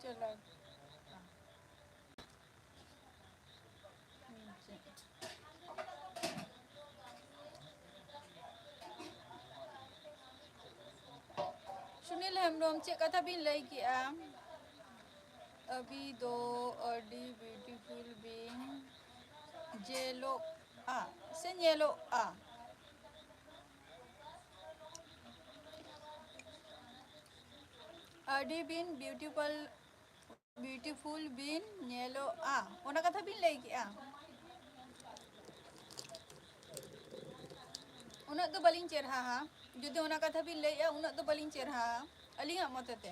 ᱪᱚᱞᱚ᱾ ᱥᱩᱱᱤᱞ ᱦᱮᱢᱵᱨᱚᱢ, ᱪᱮᱫ ᱠᱟᱛᱷᱟ ᱵᱤᱱ ᱞᱟᱹᱭ ᱠᱮᱜᱼᱟ? ᱟᱹᱵᱤ ᱫᱚ ᱟᱹᱰᱤ beautiful ᱵᱤᱱ ᱧᱮᱞᱚᱜᱼᱟ ᱥᱮ ᱧᱮᱞᱚᱜᱼᱟ? ᱟᱹᱰᱤ ᱵᱤᱱ beautiful, beautiful ᱵᱤᱱ ᱧᱮᱞᱚᱜᱼᱟ, ᱚᱱᱟ ᱠᱟᱛᱷᱟ ᱵᱤᱱ ᱞᱟᱹᱭ ᱠᱮᱜᱼᱟ᱾ ᱩᱱᱟᱹᱜ ᱫᱚ ᱵᱟᱹᱞᱤᱧ ᱪᱮᱨᱦᱟᱦᱟ᱾ ᱡᱩᱫᱤ ᱚᱱᱟ ᱠᱟᱛᱷᱟ ᱵᱤᱱ ᱞᱟᱹᱭᱮᱜᱼᱟ, ᱩᱱᱟᱹᱜ ᱫᱚ ᱵᱟᱹᱞᱤᱧ ᱪᱮᱨᱦᱟᱦᱟ ᱟᱹᱞᱤᱧᱟᱜ ᱢᱚᱛᱮ ᱛᱮ᱾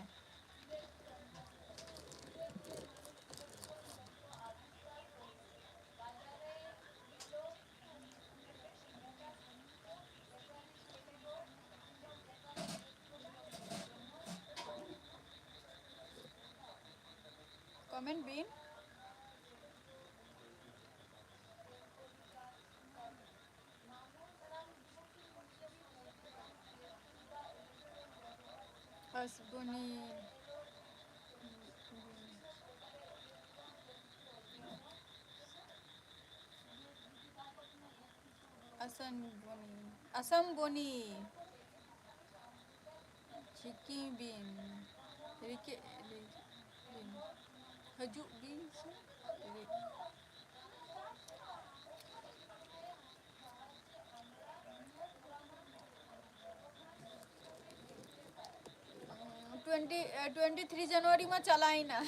Comment ᱵᱤᱱ᱾ ᱟᱥᱵᱩᱱᱤ᱾ ᱟᱥᱟᱢ ᱵᱚᱱᱤ, ᱟᱥᱟᱢ ᱵᱚᱱᱤ᱾ ᱪᱤᱠᱤ ᱵᱤᱱ ᱨᱤᱠᱮ-, ᱵᱤᱱ ᱦᱤᱡᱩᱜ ᱵᱤᱱ ᱥᱮ ᱨᱤ-, twenty, twenty three January ᱢᱟ ᱪᱟᱞᱟᱣᱮᱱᱟ᱾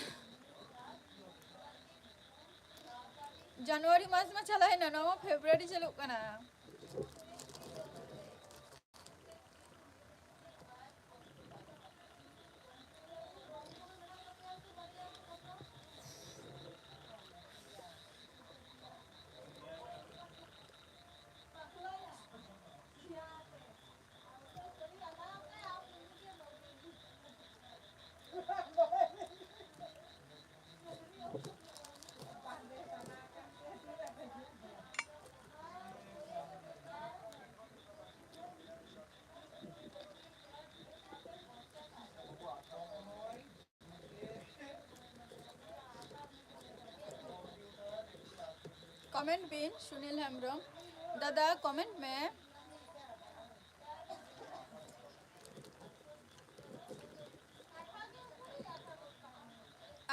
January ᱢᱟᱥ ᱢᱟ ᱪᱟᱞᱟᱣᱮᱱᱟ, ᱱᱚᱣᱟ ᱢᱟ February ᱪᱟᱹᱞᱩᱜ ᱠᱟᱱᱟ᱾ ᱠᱚᱢᱮᱱᱴ ᱵᱤᱱ, ᱥᱩᱱᱤᱞ ᱦᱮᱢᱵᱨᱚᱢ᱾ ᱫᱟᱫᱟ, ᱠᱚᱢᱮᱱᱴ ᱢᱮ᱾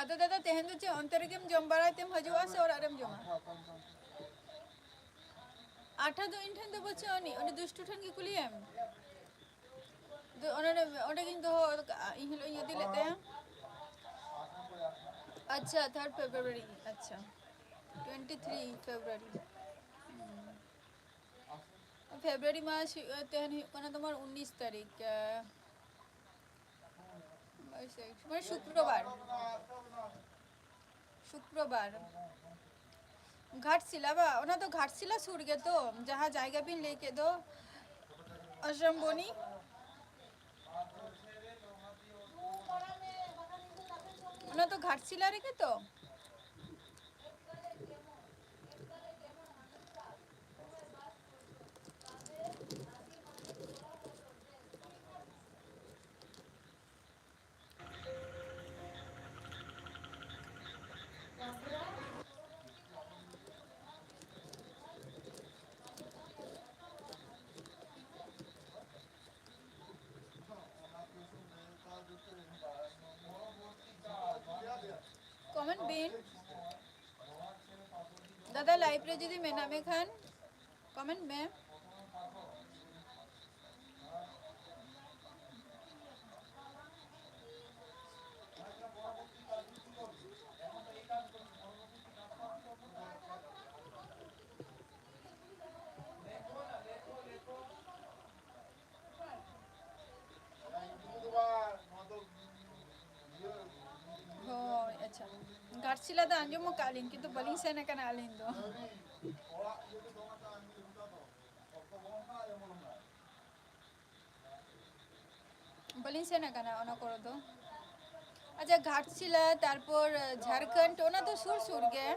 ᱟᱫᱚ ᱫᱟᱫᱟ, ᱛᱮᱦᱮᱧ ᱫᱚ ᱪᱮᱫ ᱚᱱᱛᱮ ᱨᱮᱜᱮᱢ ᱡᱚᱢ ᱵᱟᱲᱟᱭ ᱛᱮᱢ ᱦᱤᱡᱩᱜᱼᱟ ᱥᱮ ᱚᱲᱟᱜ ᱨᱮᱢ ᱡᱚᱢᱟ? ᱟᱴᱷᱟ ᱫᱚ ᱤᱧ ᱴᱷᱮᱱ ᱫᱚ ᱵᱟᱹᱪᱩᱜ ᱟᱹᱱᱤᱡ, ᱩᱱᱤ ᱫᱩᱥᱴᱩ ᱴᱷᱮᱱ ᱜᱮ ᱠᱩᱞᱤᱭᱮᱢ᱾ ᱫᱚ ᱚᱱᱮ, ᱚᱸᱰᱮ ᱜᱤᱧ ᱫᱚᱦᱚ ᱠᱟᱜᱼᱟ, ᱤᱧ ᱦᱤᱞᱳᱜ ᱤᱧ ᱤᱫᱤ ᱞᱮᱫ ᱛᱟᱭᱟ᱾ ᱟᱪᱪᱷᱟ, ᱛᱷᱟᱨᱰ ᱯᱷᱮᱵᱽᱨᱩᱣᱟᱨᱤ, ᱟᱪᱪᱷᱟ, ᱴᱩᱭᱮᱱᱴᱤ ᱛᱷᱨᱤ ᱯᱷᱮᱵᱽᱨᱩᱣᱟᱨᱤ᱾ ᱯᱷᱮᱵᱽᱨᱩᱣᱟᱨᱤ ᱢᱟᱥ ᱦᱩᱭᱩᱜᱼᱟ, ᱛᱮᱦᱮᱧ ᱦᱩᱭᱩᱜ ᱠᱟᱱᱟ ᱛᱳᱢᱟᱨ ᱩᱱᱤᱥ ᱛᱟᱹᱨᱤᱠᱷ, ᱟᱨ ᱵᱟᱭᱤᱥ ᱛᱟᱹᱨᱤᱠᱷ, ᱢᱟᱱᱮ ᱥᱩᱠᱨᱚᱵᱟᱨ, ᱥᱩᱠᱨᱚᱵᱟᱨ᱾ ᱜᱷᱟᱴᱥᱤᱞᱟ ᱵᱟ, ᱚᱱᱟ ᱫᱚ ᱜᱷᱟᱴᱥᱤᱞᱟ ᱥᱩᱨ ᱜᱮᱛᱚ, ᱡᱟᱦᱟᱸ ᱡᱟᱭᱜᱟ ᱵᱤᱱ ᱞᱟᱹᱭ ᱠᱮᱫ ᱫᱚ, ᱟᱥᱨᱚᱢ ᱵᱚᱱᱤ, ᱚᱱᱟ ᱫᱚ ᱜᱷᱟᱴᱥᱤᱞᱟ ᱨᱮᱜᱮ ᱛᱚ᱾ ᱠᱚᱢᱮᱱᱴ ᱵᱤᱱ᱾ ᱫᱟᱫᱟ, ᱞᱟᱭᱤᱵᱷ ᱨᱮ ᱡᱩᱫᱤ ᱢᱮᱱᱟᱜ ᱢᱮ ᱠᱷᱟᱱ ᱠᱚᱢᱮᱱᱴ ᱢᱮ᱾ ᱦᱳᱭ, ᱟᱪᱪᱷᱟ᱾ ᱜᱷᱟᱴᱥᱤᱞᱟ ᱫᱚ ᱟᱸᱡᱚᱢ ᱟᱠᱟᱫ ᱞᱤᱧ, ᱠᱤᱱᱛᱩ ᱵᱟᱹᱞᱤᱧ ᱥᱮᱱ ᱟᱠᱟᱱᱟ ᱟᱹᱞᱤᱧ ᱫᱚ᱾ ᱵᱟᱹᱞᱤᱧ ᱥᱮᱱ ᱟᱠᱟᱱᱟ ᱚᱱᱟ ᱠᱚᱨᱮ ᱫᱚ᱾ ᱟᱪᱪᱷᱟ, ᱜᱷᱟᱴᱥᱤᱞᱟ, ᱛᱟᱨᱯᱚᱨ ᱡᱷᱟᱲᱠᱷᱚᱸᱰ, ᱚᱱᱟ ᱫᱚ ᱥᱩᱨ ᱥᱩᱨ ᱜᱮ᱾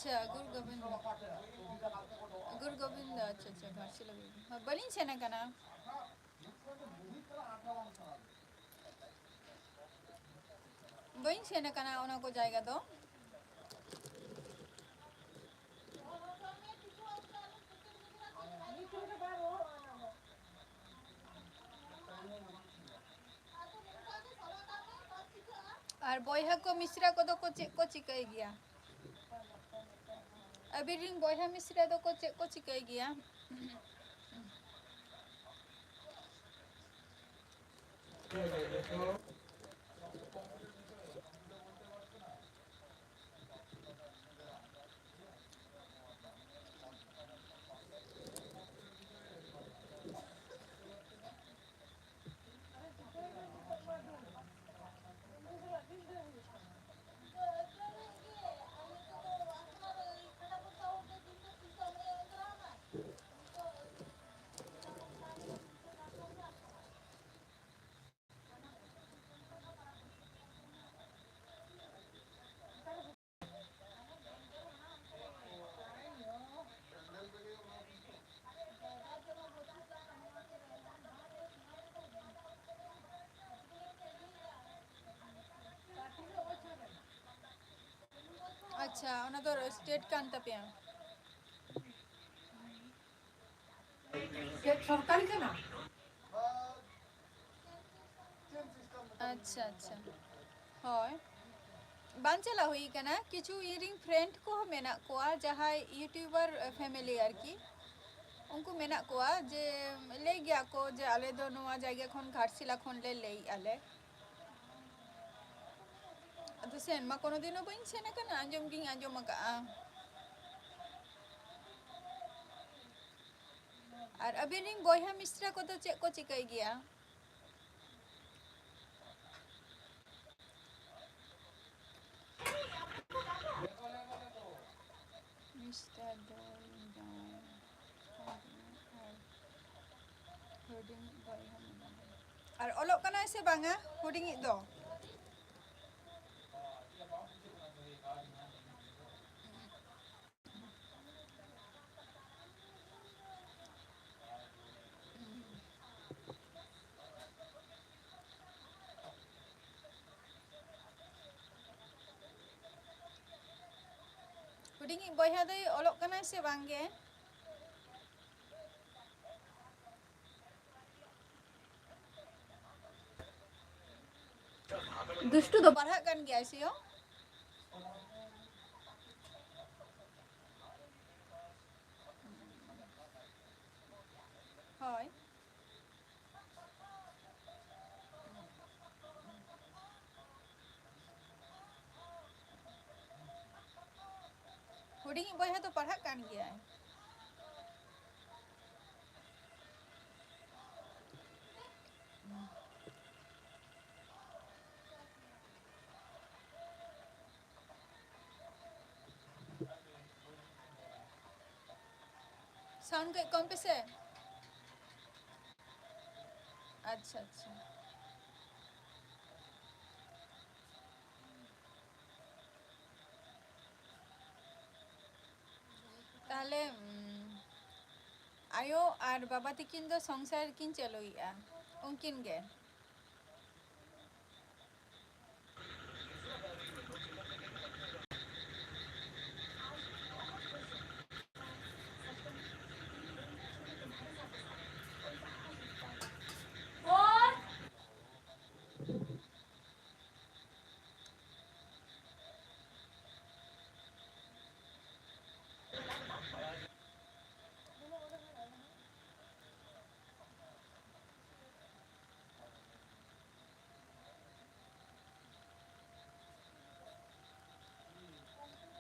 ᱟᱪᱪᱷᱟ, ᱜᱩᱨᱩ ᱜᱳᱵᱤᱱᱫ᱾ ᱜᱩᱨᱩ ᱜᱳᱵᱤᱱᱫ, ᱟᱪᱪᱷᱟ, ᱟᱪᱪᱷᱟ, ᱜᱷᱟᱴᱥᱤᱞᱟ ᱜᱩᱨᱩ ᱜᱳᱵᱤᱱᱫ᱾ ᱦᱳᱭ, ᱵᱟᱹᱞᱤᱧ ᱥᱮᱱ ᱟᱠᱟᱱᱟ᱾ ᱵᱟᱹᱧ ᱥᱮᱱ ᱟᱠᱟᱱᱟ ᱚᱱᱟ ᱠᱚ ᱡᱟᱭᱜᱟ ᱫᱚ᱾ ᱟᱨ ᱵᱚᱭᱦᱟ ᱠᱚ ᱢᱤᱥᱨᱟ ᱠᱚᱫᱚ ᱠᱚ ᱪᱮᱫ ᱠᱚ ᱪᱤᱠᱟᱹᱭ ᱜᱮᱭᱟ? ᱟᱹᱵᱤᱱ ᱨᱤᱱ ᱵᱚᱭᱦᱟ ᱢᱤᱥᱨᱟ ᱫᱚᱠᱚ ᱪᱮᱫ ᱠᱚ ᱪᱤᱠᱟᱹᱭ ᱜᱮᱭᱟ? ᱟᱪᱪᱷᱟ, ᱚᱱᱟ ᱫᱚ state ᱠᱟᱱ ᱛᱟᱯᱮᱭᱟ? ᱪᱮᱫ ᱥᱚᱨᱠᱟᱨᱤ ᱠᱟᱱᱟ? ᱟᱪᱪᱷᱟ, ᱟᱪᱪᱷᱟ᱾ ᱦᱳᱭ, ᱵᱟᱝ ᱪᱟᱞᱟᱣ ᱦᱩᱭ ᱠᱟᱱᱟ᱾ ᱠᱤᱪᱷᱩ ᱤᱧᱨᱮᱱ friend ᱠᱚᱦᱚᱸ ᱢᱮᱱᱟᱜ ᱠᱚᱣᱟ, ᱡᱟᱦᱟᱸᱭ YouTuber family ᱟᱨᱠᱤ, ᱩᱱᱠᱩ ᱢᱮᱱᱟᱜ ᱠᱚᱣᱟ ᱡᱮ ᱞᱟᱹᱭ ᱜᱮᱭᱟ ᱠᱚ ᱡᱮ ᱟᱞᱮ ᱫᱚ ᱱᱚᱣᱟ ᱡᱟᱭᱜᱟ ᱠᱷᱚᱱ, ᱜᱷᱟᱴᱥᱤᱞᱟ ᱠᱷᱚᱱ ᱞᱮ ᱞᱟᱹᱭᱮᱫᱼᱟ ᱞᱮ᱾ ᱟᱫᱚ ᱥᱮᱱ ᱢᱟ ᱠᱳᱱᱳ ᱫᱤᱱ ᱦᱚᱸ ᱵᱟᱹᱧ ᱥᱮᱱ ᱟᱠᱟᱱᱟ, ᱟᱸᱡᱚᱢ ᱜᱤᱧ ᱟᱸᱡᱚᱢ ᱟᱠᱟᱫᱼᱟ᱾ ᱟᱨ ᱟᱹᱵᱤᱱ ᱨᱮᱱ ᱵᱚᱭᱦᱟ ᱢᱤᱥᱨᱟ ᱠᱚᱫᱚ ᱪᱮᱫ ᱠᱚ ᱪᱤᱠᱟᱹᱭ ᱜᱮᱭᱟ? ᱢᱤᱥᱨᱟ ᱫᱚ ᱡᱟᱶᱟᱭ ᱟᱨ ᱦᱩᱰᱤᱧᱤᱡ ᱵᱚᱭᱦᱟ ᱢᱮᱱᱟᱭᱟ᱾ ᱟᱨ ᱚᱞᱚᱜ ᱠᱟᱱᱟᱭ ᱥᱮ ᱵᱟᱝᱟ ᱦᱩᱰᱤᱧᱤᱡ ᱫᱚ? ᱤᱧᱤᱡ ᱵᱚᱭᱦᱟ ᱫᱚᱭ ᱚᱞᱚᱜ ᱠᱟᱱᱟᱭ ᱥᱮ ᱵᱟᱝ ᱜᱮ? ᱫᱩᱥᱴᱩ ᱫᱚ ᱯᱟᱲᱦᱟᱜ ᱠᱟᱱ ᱜᱮᱭᱟᱭ ᱥᱮ ᱭᱳ? ᱦᱳᱭ᱾ ᱦᱩᱰᱤᱧᱤᱡ ᱵᱚᱭᱦᱟ ᱫᱚ ᱯᱟᱲᱦᱟᱜ ᱠᱟᱱ ᱜᱮᱭᱟᱭ᱾ ᱥᱟᱣᱩᱱᱰ ᱠᱟᱹᱡ ᱠᱚᱢ ᱯᱮᱥᱮ᱾ ᱟᱪᱪᱷᱟ, ᱟᱪᱪᱷᱟ᱾ ᱛᱟᱦᱞᱮ, ᱩᱸ, ᱟᱭᱳ ᱟᱨ ᱵᱟᱵᱟ ᱛᱤᱠᱤᱱ ᱫᱚ ᱥᱚᱝᱥᱟᱨ ᱠᱤᱱ ᱪᱟᱹᱞᱩᱭᱮᱫᱼᱟ, ᱩᱱᱠᱤᱱ ᱜᱮ᱾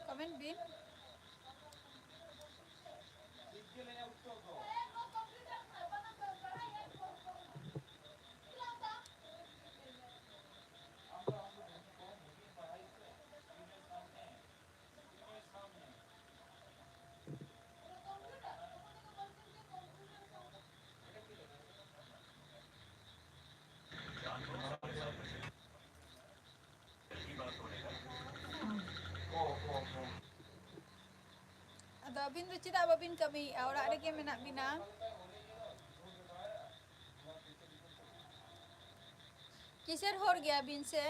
ᱠᱚᱢᱮᱱᱴ ᱵᱤᱱ᱾ ᱟᱫᱚ ᱟᱹᱵᱤᱱ ᱫᱚ ᱪᱮᱫᱟᱜ ᱵᱟᱹᱵᱤᱱ ᱠᱟᱹᱢᱤᱭᱮᱫᱼᱟ? ᱚᱲᱟᱜ ᱨᱮᱜᱮ ᱢᱮᱱᱟᱜ ᱵᱤᱱᱟ᱾ ᱠᱤᱥᱟᱹᱬ ᱦᱚᱲ ᱜᱮᱭᱟ ᱵᱤᱱ ᱥᱮ?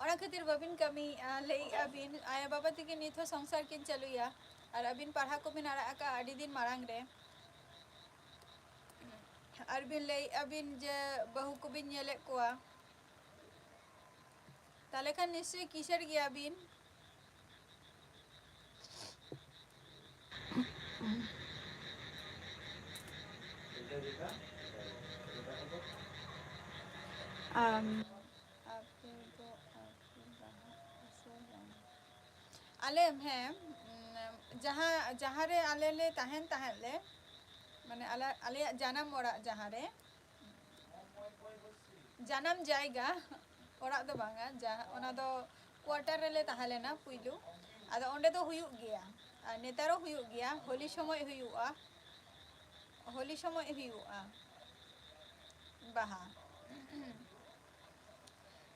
ᱚᱱᱟ ᱠᱷᱟᱹᱛᱤᱨ ᱵᱟᱹᱵᱤᱱ ᱠᱟᱹᱢᱤᱭᱮᱫᱼᱟ, ᱞᱟᱹᱭᱮᱫᱼᱟ ᱵᱤᱱ ᱟᱭᱳ ᱵᱟᱵᱟ ᱛᱟᱹᱠᱤᱱ ᱱᱤᱛ ᱦᱚᱸ ᱥᱚᱝᱥᱟᱨ ᱠᱤᱱ ᱪᱟᱹᱞᱩᱭᱟ, ᱟᱨ ᱟᱹᱵᱤᱱ ᱯᱟᱲᱦᱟᱣ ᱠᱚᱵᱤᱱ ᱟᱲᱟᱜ ᱟᱠᱟᱫᱼᱟ ᱟᱹᱰᱤ ᱫᱤᱱ ᱢᱟᱲᱟᱝ ᱨᱮ, ᱟᱨ ᱵᱤᱱ ᱞᱟᱹᱭᱮᱫᱼᱟ ᱵᱤᱱ ᱡᱮ ᱵᱟᱹᱦᱩ ᱠᱚᱵᱤᱱ ᱧᱮᱞᱮᱫ ᱠᱚᱣᱟ, ᱛᱟᱦᱚᱞᱮ ᱠᱷᱟᱱ ᱱᱤᱥᱪᱚᱭ ᱠᱤᱥᱟᱹᱬ ᱜᱮᱭᱟ ᱵᱤᱱ᱾ ᱟᱢ, ᱟᱯᱮ ᱫᱚ ᱟᱯᱮ ᱵᱟᱦᱟ ᱟᱥᱚᱨ ᱵᱟᱝ? ᱟᱞᱮ, ᱦᱮᱸ, ᱩᱢ, ᱡᱟᱦᱟᱸ, ᱡᱟᱦᱟᱸ ᱨᱮ ᱟᱞᱮ ᱞᱮ ᱛᱟᱦᱮᱱ ᱛᱟᱦᱮᱸᱫ ᱞᱮ, ᱢᱟᱱᱮ ᱟᱞᱮ, ᱟᱞᱮᱭᱟᱜ ᱡᱟᱱᱟᱢ ᱚᱲᱟᱜ ᱡᱟᱦᱟᱸ ᱨᱮ, ᱡᱟᱱᱟᱢ ᱡᱟᱭᱜᱟ, ᱚᱲᱟᱜ ᱫᱚ ᱵᱟᱝᱟ, ᱡᱟᱦᱟᱸ, ᱚᱱᱟ ᱫᱚ quarter ᱨᱮᱞᱮ ᱛᱟᱦᱮᱸ ᱞᱮᱱᱟ ᱯᱩᱭᱞᱩ᱾ ᱟᱫᱚ ᱚᱸᱰᱮ ᱫᱚ ᱦᱩᱭᱩᱜ ᱜᱮᱭᱟ, ᱟᱨ ᱱᱮᱛᱟᱨ ᱦᱚᱸ ᱦᱩᱭᱩᱜ ᱜᱮᱭᱟ, ᱦᱳᱞᱤ ᱥᱚᱢᱚᱭ ᱦᱩᱭᱩᱜᱼᱟ, ᱦᱳᱞᱤ ᱥᱚᱢᱚᱭ ᱦᱩᱭᱩᱜᱼᱟ ᱵᱟᱦᱟ᱾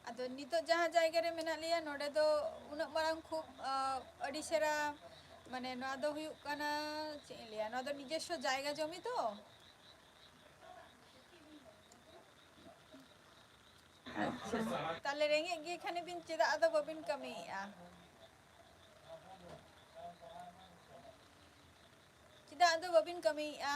ᱟᱫᱚ ᱱᱤᱛᱚᱜ ᱡᱟᱦᱟᱸ ᱡᱟᱭᱜᱟ ᱨᱮ ᱢᱮᱱᱟᱜ ᱞᱮᱭᱟ, ᱱᱚᱰᱮ ᱫᱚ ᱩᱱᱟᱹᱜ ᱢᱟᱨᱟᱝ ᱠᱷᱩᱵ, ᱟᱹᱰᱤ ᱪᱮᱦᱨᱟ, ᱢᱟᱱᱮ, ᱱᱚᱣᱟ ᱫᱚ ᱦᱩᱭᱩᱜ ᱠᱟᱱᱟ, ᱪᱮᱫ ᱤᱧ ᱞᱟᱹᱭᱟ, ᱱᱚᱣᱟ ᱫᱚ ᱱᱤᱡᱚᱥᱥᱚ ᱡᱟᱭᱜᱟ ᱡᱚᱢᱤ ᱛᱚ᱾ ᱟᱪᱪᱷᱟ᱾ ᱛᱟᱦᱞᱮ ᱨᱮᱸᱜᱮᱡ ᱜᱮ ᱠᱷᱟᱱ ᱵᱤᱱ, ᱪᱮᱫᱟᱜ ᱟᱫᱚ ᱵᱟᱵᱤᱱ ᱠᱟᱹᱢᱤᱭᱮᱫᱼᱟ? ᱪᱮᱫᱟᱜ ᱟᱫᱚ ᱵᱟᱵᱤᱱ ᱠᱟᱹᱢᱤᱭᱮᱫᱼᱟ?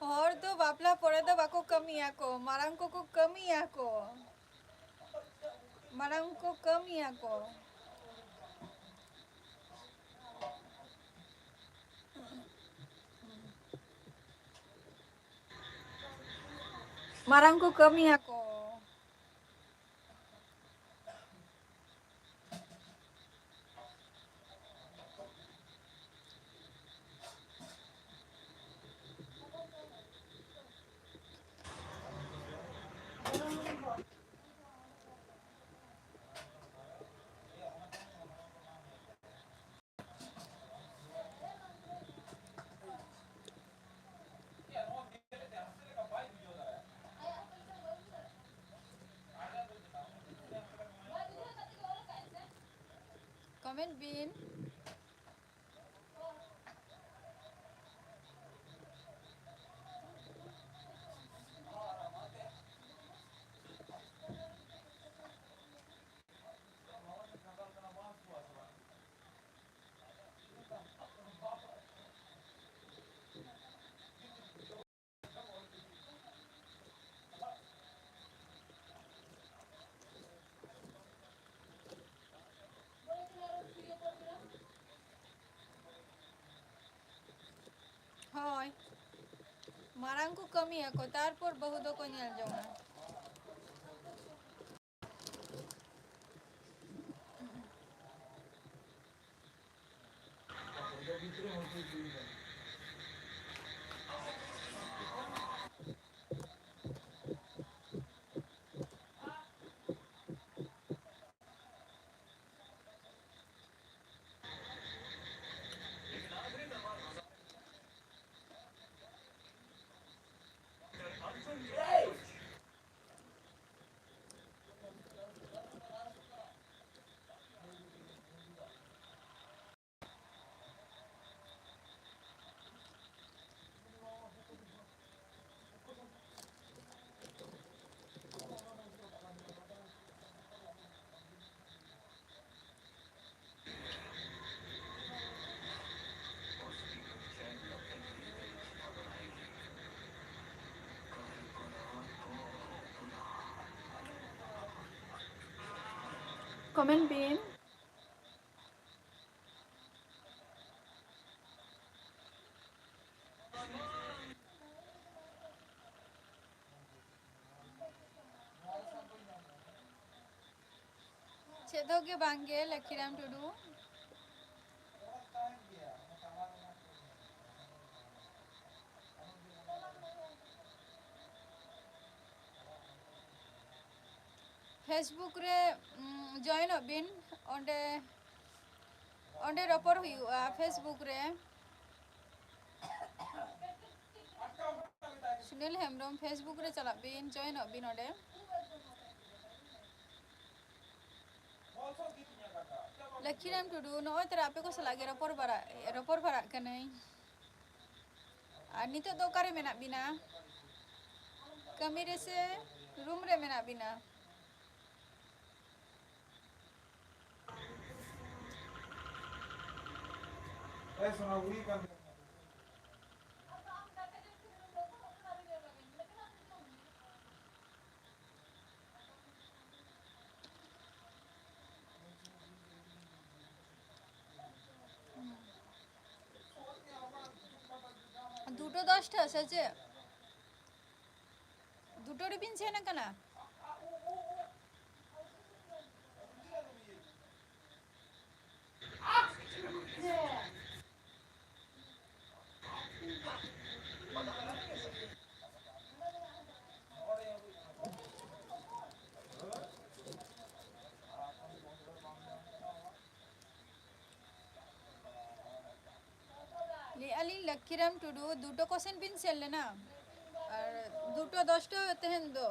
ᱦᱚᱲ ᱫᱚ ᱵᱟᱯᱞᱟ ᱯᱚᱨᱮ ᱫᱚ ᱵᱟᱠᱚ ᱠᱟᱹᱢᱤᱭᱟ ᱠᱚ, ᱢᱟᱲᱟᱝ ᱠᱚᱠᱚ ᱠᱟᱹᱢᱤᱭᱟ ᱠᱚ᱾ ᱢᱟᱨᱟᱝ ᱠᱚ ᱠᱟᱹᱢᱤᱭᱟᱠᱚ᱾ ᱢᱟᱨᱟᱝ ᱠᱚ ᱠᱟᱹᱢᱤᱭᱟᱠᱚ᱾ Comment ᱵᱤᱱ᱾ ᱦᱳᱭ, ᱢᱟᱨᱟᱝ ᱠᱚ ᱠᱟᱹᱢᱤᱭᱟᱠᱚ, ᱛᱟᱨᱯᱚᱨ ᱵᱟᱹᱦᱩ ᱫᱚᱠᱚ ᱧᱮᱞ ᱡᱚᱝᱟ᱾ ᱠᱚᱢᱮᱱᱴ ᱵᱤᱱ᱾ ᱪᱮᱫ ᱦᱚᱸ ᱜᱮ ᱵᱟᱝ ᱜᱮ, ᱞᱚᱠᱠᱷᱤᱨᱟᱢ ᱴᱩᱰᱩ᱾ Facebook ᱨᱮ, ᱩᱸ, ᱡᱚᱭᱮᱱᱚᱜ ᱵᱤᱱ, ᱚᱸᱰᱮ, ᱚᱸᱰᱮ ᱨᱚᱯᱚᱲ ᱦᱩᱭᱩᱜᱼᱟ Facebook ᱨᱮ᱾ ᱥᱩᱱᱤᱞ ᱦᱮᱢᱵᱨᱚᱢ, Facebook ᱨᱮ ᱪᱟᱞᱟᱜ ᱵᱤᱱ, ᱡᱚᱭᱮᱱᱚᱜ ᱵᱤᱱ ᱚᱸᱰᱮ᱾ ᱞᱚᱠᱠᱷᱤᱨᱟᱢ ᱴᱩᱰᱩ, ᱱᱚᱜᱼᱚᱭ ᱛᱚᱨᱟ ᱟᱯᱮ ᱠᱚ ᱥᱟᱞᱟᱜ ᱜᱮ ᱨᱚᱯᱚᱲ ᱵᱟᱲᱟᱜ, ᱨᱚᱯᱚᱲ ᱵᱟᱲᱟᱜ ᱠᱟᱹᱱᱟᱹᱧ᱾ ᱟᱨ ᱱᱤᱛᱚᱜ ᱫᱚ ᱚᱠᱟᱨᱮ ᱢᱮᱱᱟᱜ ᱵᱤᱱᱟ? ᱠᱟᱹᱢᱤ ᱨᱮᱥᱮ ᱨᱩᱢ ᱨᱮ ᱢᱮᱱᱟᱜ ᱵᱤᱱᱟ? ᱫᱩᱴᱳ ᱫᱚᱥ ᱴᱷᱮᱱ ᱥᱮ ᱪᱮᱫ? ᱫᱩᱴᱳ ᱨᱮᱵᱤᱱ ᱥᱮᱱ ᱟᱠᱟᱱᱟ? ᱞᱟᱹᱭᱮᱫᱼᱟ ᱞᱤᱧ, ᱞᱚᱠᱠᱷᱤᱨᱟᱢ ᱴᱩᱰᱩ, ᱫᱩᱴᱳ ᱠᱚᱥᱮᱱ ᱵᱤᱱ ᱥᱮᱱ ᱞᱮᱱᱟ? ᱟᱨ ᱫᱩᱴᱳ ᱫᱚᱥ ᱴᱷᱮᱱ ᱛᱟᱦᱮᱱ ᱫᱚ᱾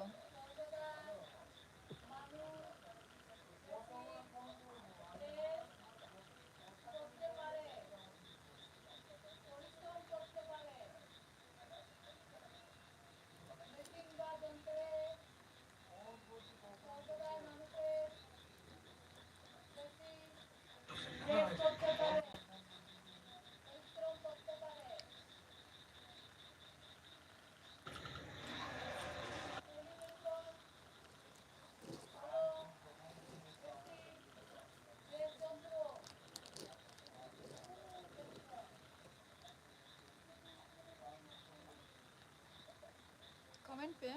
ᱯᱮ᱾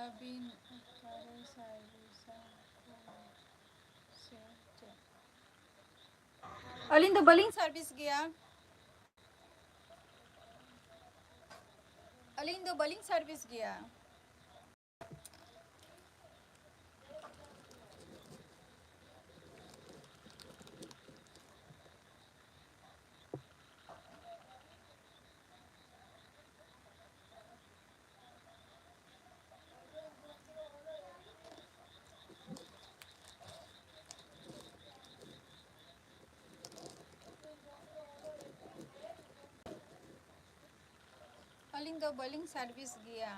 ᱟᱹᱵᱤᱱ ᱚᱠᱟᱨᱮ ᱥᱟᱨᱵᱷᱤᱥ ᱠᱚ ᱥᱮ ᱪᱮᱫ? ᱟᱹᱞᱤᱧ ᱫᱚ ᱵᱟᱹᱞᱤᱧ ᱥᱟᱨᱵᱷᱤᱥ ᱜᱮᱭᱟ᱾ ᱟᱹᱞᱤᱧ ᱫᱚ ᱵᱟᱹᱞᱤᱧ ᱥᱟᱨᱵᱷᱤᱥ ᱜᱮᱭᱟ᱾ ᱟᱹᱞᱤᱧ ᱫᱚ ᱵᱟᱹᱞᱤᱧ ᱥᱟᱨᱵᱷᱤᱥ ᱜᱮᱭᱟ᱾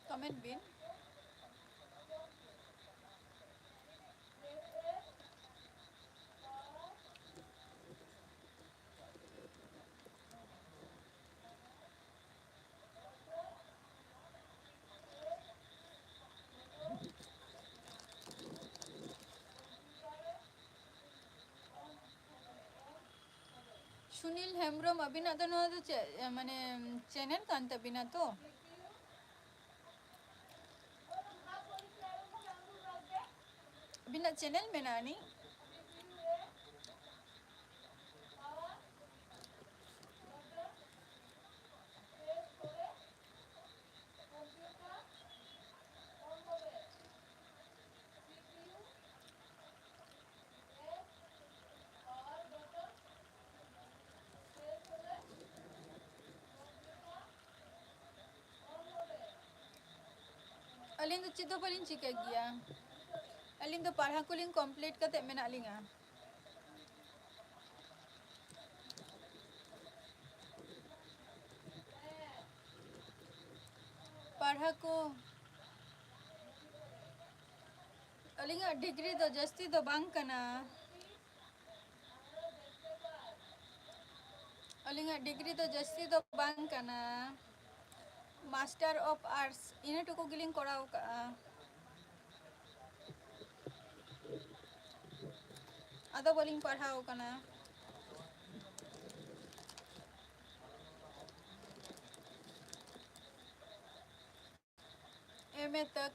ᱠᱚᱢᱮᱱᱴ ᱵᱤᱱ᱾ ᱥᱩᱱᱤᱞ ᱦᱮᱢᱵᱨᱚᱢ, ᱟᱹᱵᱤᱱᱟᱜ ᱫᱚ ᱱᱚᱣᱟ ᱫᱚ ᱪᱮᱫ, ᱢᱟᱱᱮ, ᱪᱮᱱᱮᱞ ᱠᱟᱱ ᱛᱟᱹᱵᱤᱱᱟ ᱛᱚ? ᱟᱹᱵᱤᱱᱟᱜ ᱪᱮᱱᱮᱞ ᱢᱮᱱᱟᱜᱼᱟ ᱟᱹᱱᱤᱡ? ᱟᱹᱞᱤᱧ ᱫᱚ ᱪᱮᱫ ᱦᱚᱸ ᱵᱟᱹᱞᱤᱧ ᱪᱤᱠᱟᱹ ᱜᱮᱭᱟ᱾ ᱟᱹᱞᱤᱧ ᱫᱚ ᱯᱟᱲᱦᱟᱣ ᱠᱚᱞᱤᱧ ᱠᱚᱢᱯᱞᱤᱴ ᱠᱟᱛᱮ ᱢᱮᱱᱟᱜ ᱞᱤᱧᱟ᱾ ᱯᱟᱲᱦᱟᱣ ᱠᱚ, ᱟᱹᱞᱤᱧᱟᱜ ᱰᱤᱜᱽᱨᱤ ᱫᱚ ᱡᱟᱹᱥᱛᱤ ᱫᱚ ᱵᱟᱝ ᱠᱟᱱᱟ᱾ ᱟᱹᱞᱤᱧᱟᱜ ᱰᱤᱜᱽᱨᱤ ᱫᱚ ᱡᱟᱹᱥᱛᱤ ᱫᱚ ᱵᱟᱝ ᱠᱟᱱᱟ, Master of Arts ᱤᱱᱟᱹ ᱴᱩᱠᱩ ᱜᱮᱞᱤᱧ ᱠᱚᱨᱟᱣ ᱠᱟᱜᱼᱟ᱾ ᱟᱫᱚ ᱵᱟᱹᱞᱤᱧ ᱯᱟᱲᱦᱟᱣ ᱠᱟᱱᱟ᱾ M A ᱛᱟᱠ᱾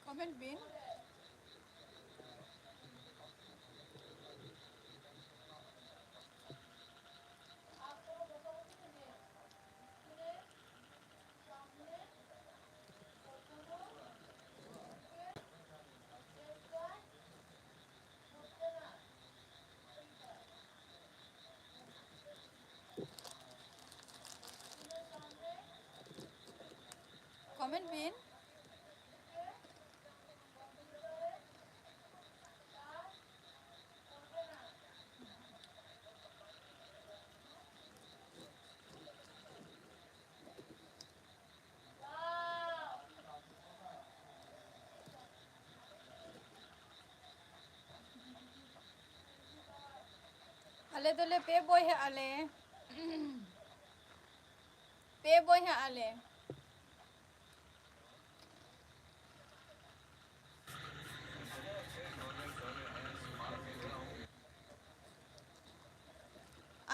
Comment ᱵᱤᱱ᱾ Comment ᱵᱤᱱ᱾ ᱟᱞᱮ ᱫᱚᱞᱮ ᱯᱮ ᱵᱚᱭᱦᱟᱜ ᱟᱞᱮ᱾ ᱯᱮ ᱵᱚᱭᱦᱟᱜ ᱟᱞᱮ᱾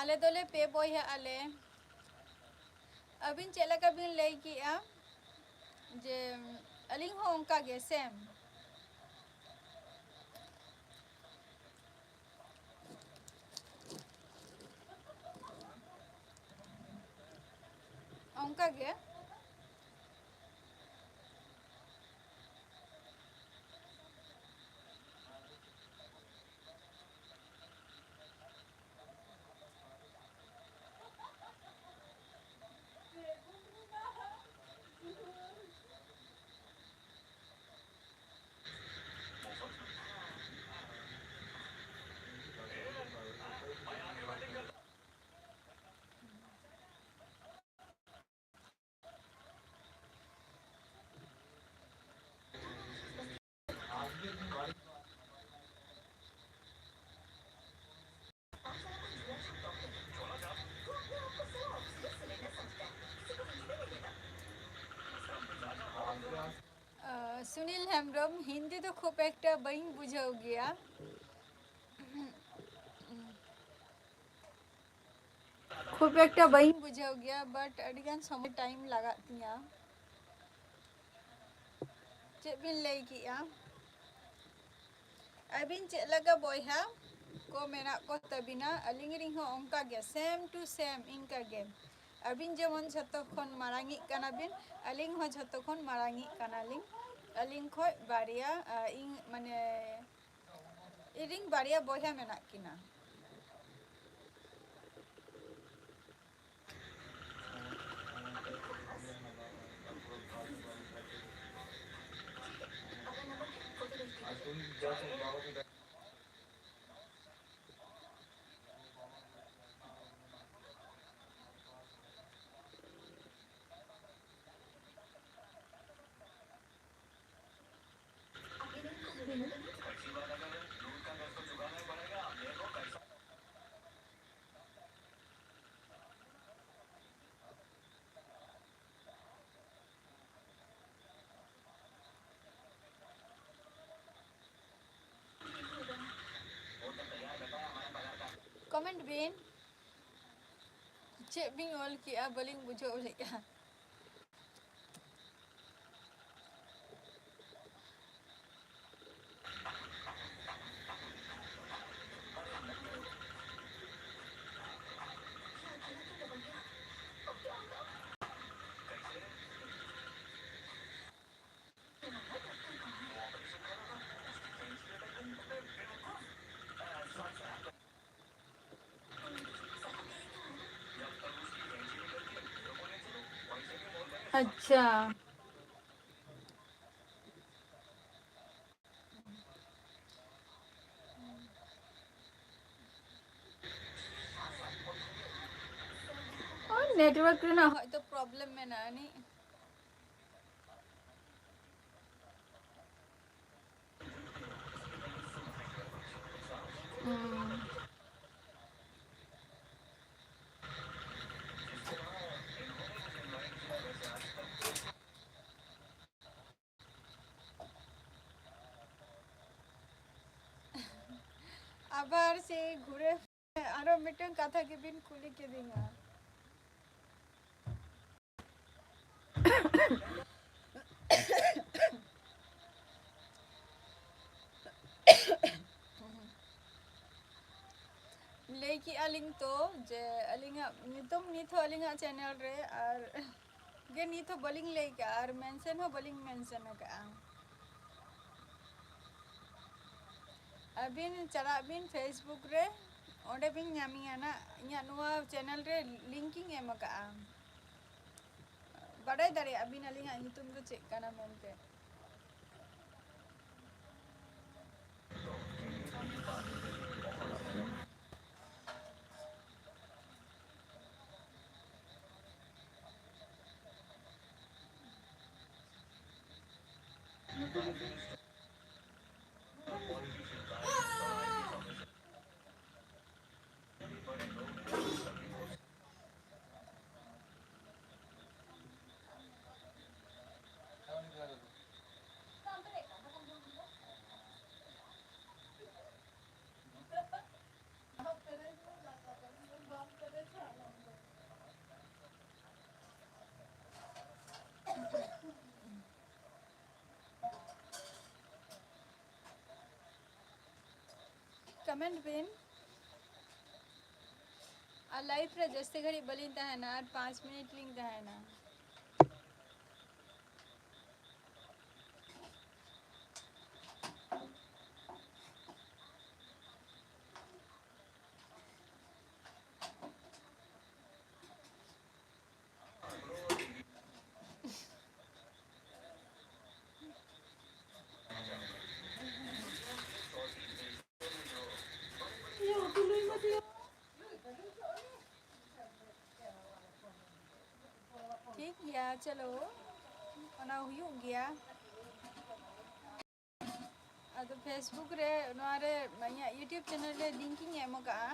ᱟᱞᱮ ᱫᱚᱞᱮ ᱯᱮ ᱵᱚᱭᱦᱟᱜ ᱟᱞᱮ᱾ ᱟᱹᱵᱤᱱ ᱪᱮᱫ ᱞᱮᱠᱟ ᱵᱤᱱ ᱞᱟᱹᱭ ᱠᱮᱜᱼᱟ ᱡᱮ ᱟᱹᱞᱤᱧ ᱦᱚᱸ ᱚᱱᱠᱟ ᱜᱮ, same᱾ ᱚᱱᱠᱟ ᱜᱮ᱾ ᱟᱸ, ᱥᱩᱱᱤᱞ ᱦᱮᱢᱵᱨᱚᱢ, ᱦᱤᱱᱫᱤ ᱫᱚ ᱠᱷᱩᱵ ᱮᱠᱴᱟ ᱵᱟᱹᱧ ᱵᱩᱡᱷᱟᱹᱣ ᱜᱮᱭᱟ᱾ ᱠᱷᱩᱵ ᱮᱠᱴᱟ ᱵᱟᱹᱧ ᱵᱩᱡᱷᱟᱹᱣ ᱜᱮᱭᱟ, but ᱟᱹᱰᱤ ᱜᱟᱱ ᱥᱚᱢᱚᱭ, time ᱞᱟᱜᱟᱜ ᱛᱤᱧᱟ᱾ ᱪᱮᱫ ᱵᱤᱱ ᱞᱟᱹᱭ ᱠᱮᱜᱼᱟ? ᱟᱹᱵᱤᱱ ᱪᱮᱫ ᱞᱮᱠᱟ ᱵᱚᱭᱦᱟ ᱠᱚ ᱢᱮᱱᱟᱜ ᱠᱚ ᱛᱟᱹᱵᱤᱱᱟ? ᱟᱹᱞᱤᱧ ᱨᱤᱱ ᱦᱚᱸ ᱚᱱᱠᱟ ᱜᱮ, same to same ᱤᱱᱠᱟ ᱜᱮ᱾ ᱟᱹᱵᱤᱱ ᱡᱮᱢᱚᱱ ᱡᱷᱚᱛᱚ ᱠᱷᱚᱱ ᱢᱟᱨᱟᱝᱤᱡ ᱠᱟᱱᱟ ᱵᱤᱱ, ᱟᱹᱞᱤᱧ ᱦᱚᱸ ᱡᱷᱚᱛᱚ ᱠᱷᱚᱱ ᱢᱟᱨᱟᱝᱤᱡ ᱠᱟᱱᱟᱞᱤᱧ᱾ ᱟᱹᱞᱤᱧ ᱠᱷᱚᱡ ᱵᱟᱨᱭᱟ, ᱟ, ᱤᱧ ᱢᱟᱱᱮ ᱤᱧ ᱨᱤᱱ ᱵᱟᱨᱭᱟ ᱵᱚᱭᱦᱟ ᱢᱮᱱᱟᱜ ᱠᱤᱱᱟ᱾ ᱪᱮᱫ ᱵᱤᱱ ᱚᱞ ᱠᱮᱜᱼᱟ? ᱵᱟᱹᱞᱤᱧ ᱵᱩᱡᱷᱟᱹᱣ ᱞᱮᱫᱼᱟ᱾ ᱟᱪᱪᱷᱟ᱾ ᱳᱭ network ᱨᱮᱱᱟᱜ ᱦᱚᱭᱛᱳ problem ᱢᱮᱱᱟᱜᱼᱟ ᱟᱹᱱᱤᱡ᱾ ᱦᱩᱸ᱾ ᱟᱵᱟᱨ ᱥᱮ ᱜᱷᱩᱨᱮ ᱟᱨᱚ ᱢᱤᱫᱴᱟᱝ ᱠᱟᱛᱷᱟ ᱜᱮᱵᱤᱱ ᱠᱩᱞᱤ ᱠᱤᱫᱤᱧᱟ᱾ ᱞᱟᱹᱭ ᱠᱮᱜᱼᱟ ᱞᱤᱧ ᱛᱚ ᱡᱮ ᱟᱹᱞᱤᱧᱟᱜ ᱧᱩᱛᱩᱢ ᱱᱤᱛ ᱦᱚᱸ ᱟᱹᱞᱤᱧᱟᱜ channel ᱨᱮ ᱟᱨ ᱜᱮ ᱱᱤᱛ ᱦᱚᱸ ᱵᱟᱹᱞᱤᱧ ᱞᱟᱹᱭ ᱠᱟᱜᱼᱟ ᱟᱨ mention ᱦᱚᱸ ᱵᱟᱹᱞᱤᱧ mention ᱟᱠᱟᱜᱼᱟ᱾ ᱟᱹᱵᱤᱱ ᱪᱟᱞᱟᱜ ᱵᱤᱱ Facebook ᱨᱮ, ᱚᱸᱰᱮ ᱵᱤᱱ ᱧᱟᱢᱤᱧᱟ ᱱᱟᱜ᱾ ᱤᱧᱟᱹᱜ ᱱᱚᱣᱟ channel ᱨᱮ link ᱤᱧ ᱮᱢ ᱟᱠᱟᱜᱼᱟ, ᱵᱟᱰᱟᱭ ᱫᱟᱲᱮᱭᱟᱜᱼᱟ ᱵᱤᱱ ᱟᱹᱞᱤᱧᱟᱜ ᱧᱩᱛᱩᱢ ᱫᱚ ᱪᱮᱫ ᱠᱟᱱᱟ ᱢᱮᱱᱛᱮ᱾ ᱠᱚᱢᱮᱱᱴ ᱵᱤᱱ᱾ ᱟᱨ ᱞᱟᱭᱤᱵᱷ ᱨᱮ ᱡᱟᱹᱥᱛᱤ ᱜᱷᱟᱹᱲᱤᱡ ᱵᱟᱹᱞᱤᱧ ᱛᱟᱦᱮᱱᱟ, ᱟᱨ ᱯᱟᱸᱪ ᱢᱤᱱᱤᱴ ᱞᱤᱧ ᱛᱟᱦᱮᱱᱟ᱾ ᱴᱷᱤᱠ ᱜᱮᱭᱟ, ᱪᱚᱞᱚ, ᱚᱱᱟ ᱦᱩᱭᱩᱜ ᱜᱮᱭᱟ᱾ ᱟᱫᱚ Facebook ᱨᱮ, ᱱᱚᱣᱟ ᱨᱮ, ᱤᱧᱟᱹᱜ YouTube ᱪᱮᱱᱮᱞ ᱨᱮ ᱞᱤᱝᱠ ᱤᱧ ᱮᱢ ᱟᱠᱟᱫᱼᱟ,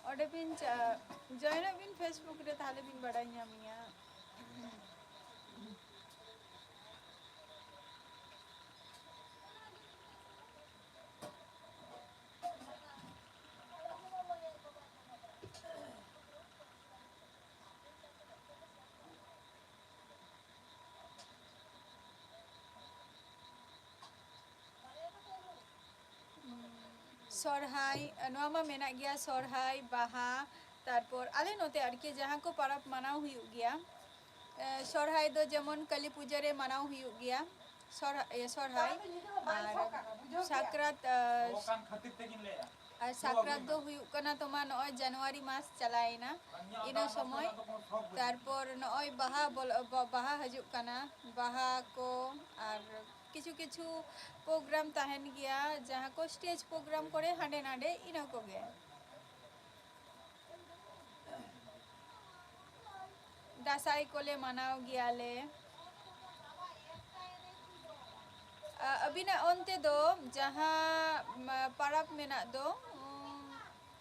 ᱚᱸᱰᱮ ᱵᱤᱱ ᱪᱟ-, ᱡᱚᱭᱮᱱᱚᱜ ᱵᱤᱱ Facebook ᱨᱮ, ᱛᱟᱦᱚᱞᱮ ᱵᱤᱱ ᱵᱟᱲᱟᱭ ᱧᱟᱢᱮᱭᱟ᱾ ᱥᱚᱨᱦᱟᱭ, ᱱᱚᱣᱟ ᱢᱟ ᱢᱮᱱᱟᱜ ᱜᱮᱭᱟ, ᱥᱚᱨᱦᱟᱭ, ᱵᱟᱦᱟ, ᱛᱟᱨᱯᱚᱨ ᱟᱞᱮ ᱱᱚᱛᱮ ᱟᱨᱠᱤ ᱡᱟᱦᱟᱸ ᱠᱚ ᱯᱚᱨᱚᱵᱽ ᱢᱟᱱᱟᱣ ᱦᱩᱭᱩᱜ ᱜᱮᱭᱟ, ᱮ, ᱥᱚᱨᱦᱟᱭ ᱫᱚ ᱡᱮᱢᱚᱱ ᱠᱟᱹᱞᱤ ᱯᱩᱡᱟᱹ ᱨᱮ ᱢᱟᱱᱟᱣ ᱦᱩᱭᱩᱜ ᱜᱮᱭᱟ, ᱥᱚᱨ-, ᱮ, ᱥᱚᱨᱦᱟᱭ, ᱟᱨ ᱥᱟᱠᱨᱟᱛ, ᱮ, ᱟᱨ ᱥᱟᱠᱨᱟᱛ ᱫᱚ ᱦᱩᱭᱩᱜ ᱠᱟᱱᱟ ᱛᱳᱢᱟᱨ ᱱᱚᱜᱼᱚᱭ ᱡᱟᱱᱩᱣᱟᱨᱤ ᱢᱟᱥ ᱪᱟᱞᱟᱣᱮᱱᱟ, ᱤᱱᱟᱹ ᱥᱚᱢᱚᱭ᱾ ᱛᱟᱨᱯᱚᱨ ᱱᱚᱜᱼᱚᱭ ᱵᱟᱦᱟ ᱵᱚᱞᱚ-, ᱵᱟ-, ᱵᱟᱦᱟ ᱦᱤᱡᱩᱜ ᱠᱟᱱᱟ, ᱵᱟᱦᱟ ᱠᱚ ᱟᱨ ᱠᱤᱪᱷᱩ ᱠᱤᱪᱷᱩ ᱯᱨᱳᱜᱨᱟᱢ ᱛᱟᱦᱮᱱ ᱜᱮᱭᱟ, ᱡᱟᱦᱟᱸ ᱠᱚ ᱥᱴᱮᱡᱽ ᱯᱨᱳᱜᱨᱟᱢ ᱠᱚᱨᱮ ᱦᱟᱸᱰᱮ ᱱᱟᱰᱮ, ᱤᱱᱟᱹ ᱠᱚᱜᱮ᱾ ᱫᱟᱸᱥᱟᱭ ᱠᱚᱞᱮ ᱢᱟᱱᱟᱣ ᱜᱮᱭᱟᱞᱮ᱾ ᱟ, ᱟᱹᱵᱤᱱᱟᱜ ᱚᱱᱛᱮ ᱫᱚ ᱡᱟᱦᱟᱸ, ᱢᱟ, ᱯᱟᱨᱟᱵᱽ ᱢᱮᱱᱟᱜ ᱫᱚ, ᱩᱢ,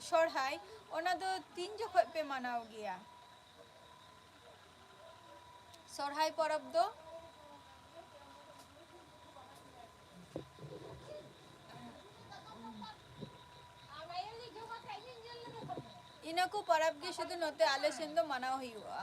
ᱥᱚᱨᱦᱟᱭ, ᱚᱱᱟ ᱫᱚ ᱛᱤᱱ ᱡᱚᱠᱷᱚᱡ ᱯᱮ ᱢᱟᱱᱟᱣ ᱜᱮᱭᱟ? ᱥᱚᱨᱦᱟᱭ ᱯᱚᱨᱚᱵᱽ ᱫᱚ? ᱤᱱᱟᱹ ᱠᱚ ᱯᱚᱨᱚᱵᱽ ᱜᱮ ᱥᱩᱫᱷᱩ ᱱᱚᱛᱮ ᱟᱞᱮ ᱥᱮᱱ ᱫᱚ ᱢᱟᱱᱟᱣ ᱦᱩᱭᱩᱜᱼᱟ᱾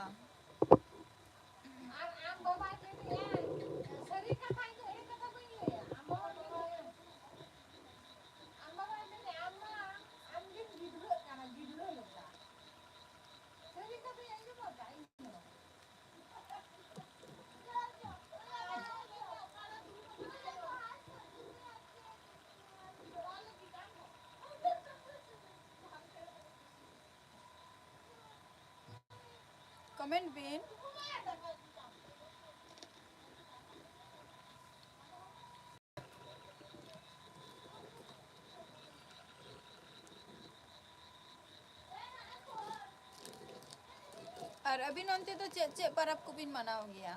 ᱠᱚᱢᱮᱱᱴ ᱵᱤᱱ᱾ ᱟᱨ ᱟᱹᱵᱤᱱ ᱚᱱᱛᱮ ᱫᱚ ᱪᱮᱫ ᱪᱮᱫ ᱯᱟᱨᱟᱵᱽ ᱠᱚᱵᱤᱱ ᱢᱟᱱᱟᱣ ᱜᱮᱭᱟ?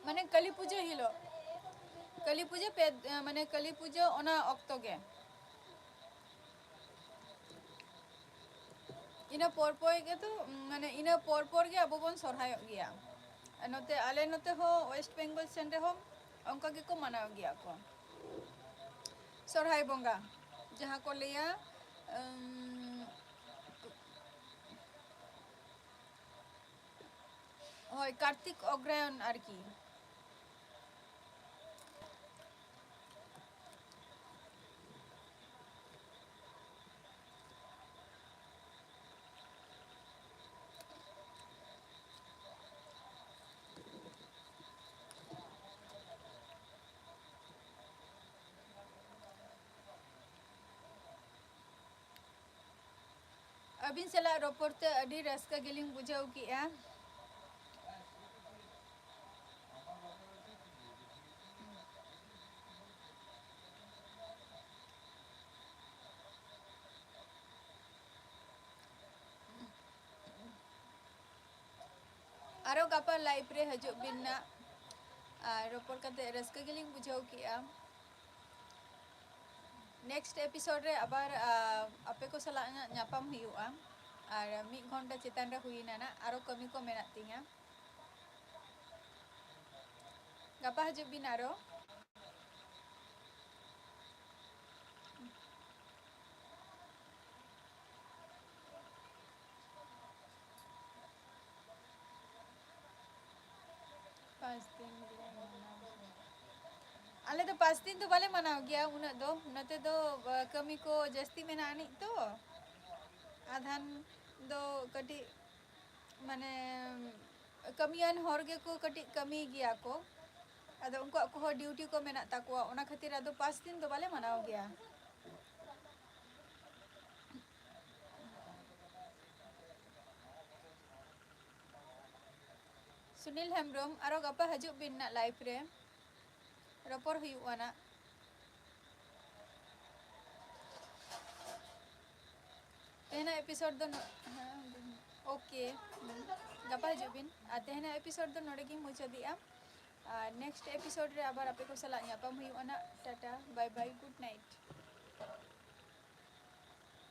ᱢᱟᱱᱮ ᱠᱟᱹᱞᱤ ᱯᱩᱡᱟᱹ ᱦᱤᱞᱳᱜ, ᱠᱟᱹᱞᱤ ᱯᱩᱡᱟᱹ ᱯᱮ, ᱢᱟᱱᱮ ᱠᱟᱹᱞᱤ ᱯᱩᱡᱟᱹ ᱚᱱᱟ ᱚᱠᱛᱚ ᱜᱮ᱾ ᱤᱱᱟᱹ ᱯᱚᱨ ᱯᱚᱨ ᱜᱮᱛᱚ, ᱢᱟᱱᱮ ᱤᱱᱟᱹ ᱯᱚᱨ ᱯᱚᱨ ᱜᱮ ᱟᱵᱚ ᱵᱚᱱ ᱥᱚᱨᱦᱟᱭᱚᱜ ᱜᱮᱭᱟ᱾ ᱟᱨ ᱱᱚᱛᱮ, ᱟᱞᱮ ᱱᱚᱛᱮ ᱦᱚᱸ, ᱳᱭᱮᱥᱴ ᱵᱮᱝᱜᱚᱞ ᱥᱮᱱ ᱨᱮᱦᱚᱸ ᱚᱱᱠᱟ ᱜᱮᱠᱚ ᱢᱟᱱᱟᱣ ᱜᱮᱭᱟ ᱠᱚ ᱥᱚᱨᱦᱟᱭ ᱵᱚᱸᱜᱟ, ᱡᱟᱦᱟᱸ ᱠᱚ ᱞᱟᱹᱭᱟ, ᱩᱢ, ᱦᱳᱭ, ᱠᱟᱨᱛᱤᱠ ᱚᱜᱽᱨᱟᱭᱚᱱ ᱟᱨᱠᱤ᱾ ᱟᱹᱵᱤᱱ ᱥᱟᱞᱟᱜ ᱨᱚᱯᱚᱲ ᱛᱮ ᱟᱹᱰᱤ ᱨᱟᱹᱥᱠᱟᱹ ᱜᱮᱞᱤᱧ ᱵᱩᱡᱷᱟᱹᱣ ᱠᱮᱜᱼᱟ᱾ ᱟᱨᱚ ᱜᱟᱯᱟ ᱞᱟᱭᱤᱵᱷ ᱨᱮ ᱦᱤᱡᱩᱜ ᱵᱤᱱ ᱱᱟᱜ, ᱟᱨ ᱨᱚᱯᱚᱲ ᱠᱟᱛᱮ ᱨᱟᱹᱥᱠᱟᱹ ᱜᱮᱞᱤᱧ ᱵᱩᱡᱷᱟᱹᱣ ᱠᱮᱜᱼᱟ᱾ ᱱᱮᱠᱥᱴ ᱮᱯᱤᱥᱳᱰ ᱨᱮ ᱟᱵᱟᱨ, ᱟ, ᱟᱯᱮ ᱠᱚ ᱥᱟᱞᱟᱜ ᱧᱟ-, ᱧᱟᱯᱟᱢ ᱦᱩᱭᱩᱜᱼᱟ᱾ ᱟᱨ ᱢᱤᱫ ᱜᱷᱚᱱᱴᱟ ᱪᱮᱛᱟᱱ ᱨᱮ ᱦᱩᱭᱱᱟ ᱱᱟᱜ, ᱟᱨᱚ ᱠᱟᱹᱢᱤ ᱠᱚ ᱢᱮᱱᱟᱜ ᱛᱤᱧᱟᱹ᱾ ᱜᱟᱯᱟ ᱦᱤᱡᱩᱜ ᱵᱤᱱ ᱟᱨᱚ᱾ ᱯᱟᱸᱪ ᱫᱤᱱ ᱜᱮᱞᱮ ᱢᱟᱱᱟᱣᱟ᱾ ᱟᱞᱮ ᱫᱚ ᱯᱟᱸᱪ ᱫᱤᱱ ᱫᱚ ᱵᱟᱞᱮ ᱢᱟᱱᱟᱣ ᱜᱮᱭᱟ ᱩᱱᱟᱹᱜ ᱫᱚ᱾ ᱱᱚᱛᱮ ᱫᱚ, ᱟ, ᱠᱟᱹᱢᱤ ᱠᱚ ᱡᱟᱹᱥᱛᱤ ᱢᱮᱱᱟᱜ ᱟᱹᱱᱤᱡ ᱛᱚ᱾ ᱟᱫᱷᱟᱱ ᱫᱚ ᱠᱟᱹᱴᱤᱡ, ᱢᱟᱱᱮ, ᱠᱟᱹᱢᱤᱭᱟᱱ ᱦᱚᱲ ᱜᱮᱠᱚ ᱠᱟᱹᱴᱤᱡ ᱠᱟᱹᱢᱤ ᱜᱮᱭᱟ ᱠᱚ᱾ ᱟᱫᱚ ᱩᱱᱠᱩᱣᱟᱜ ᱠᱚᱦᱚᱸ ᱰᱤᱭᱩᱴᱤ ᱠᱚ ᱢᱮᱱᱟᱜ ᱛᱟᱠᱚᱣᱟ, ᱚᱱᱟ ᱠᱷᱟᱹᱛᱤᱨ ᱟᱫᱚ ᱯᱟᱸᱪ ᱫᱤᱱ ᱫᱚ ᱵᱟᱞᱮ ᱢᱟᱱᱟᱣ ᱜᱮᱭᱟ᱾ ᱥᱩᱱᱤᱞ ᱦᱮᱢᱵᱨᱚᱢ, ᱟᱨᱚ ᱜᱟᱯᱟ ᱦᱤᱡᱩᱜ ᱵᱤᱱ ᱱᱟᱜ ᱞᱟᱭᱤᱵᱷ ᱨᱮ, ᱨᱚᱯᱚᱲ ᱦᱩᱭᱩᱜᱼᱟ ᱱᱟᱜ᱾ ᱛᱮᱦᱮᱧᱟᱜ ᱮᱯᱤᱥᱳᱰ ᱫᱚ ᱱᱚ-, ᱦᱮᱸ, ᱳᱠᱮ, ᱜᱟᱯᱟ ᱦᱤᱡᱩᱜ ᱵᱤᱱ᱾ ᱟᱨ ᱛᱮᱦᱮᱧᱟᱜ ᱮᱯᱤᱥᱳᱰ ᱫᱚ ᱱᱚᱰᱮ ᱜᱤᱧ ᱢᱩᱪᱟᱹᱫᱮᱜᱼᱟ᱾ ᱟᱨ ᱱᱮᱠᱥᱴ ᱮᱯᱤᱥᱳᱰ ᱨᱮ ᱟᱵᱟᱨ ᱟᱯᱮ ᱠᱚ ᱥᱟᱞᱟᱜ ᱧᱟᱯᱟᱢ ᱦᱩᱭᱩᱜᱼᱟ ᱱᱟᱜ᱾ ᱴᱟᱴᱟ, ᱵᱟᱭ ᱵᱟᱭ, ᱜᱩᱰ ᱱᱟᱭᱤᱴ᱾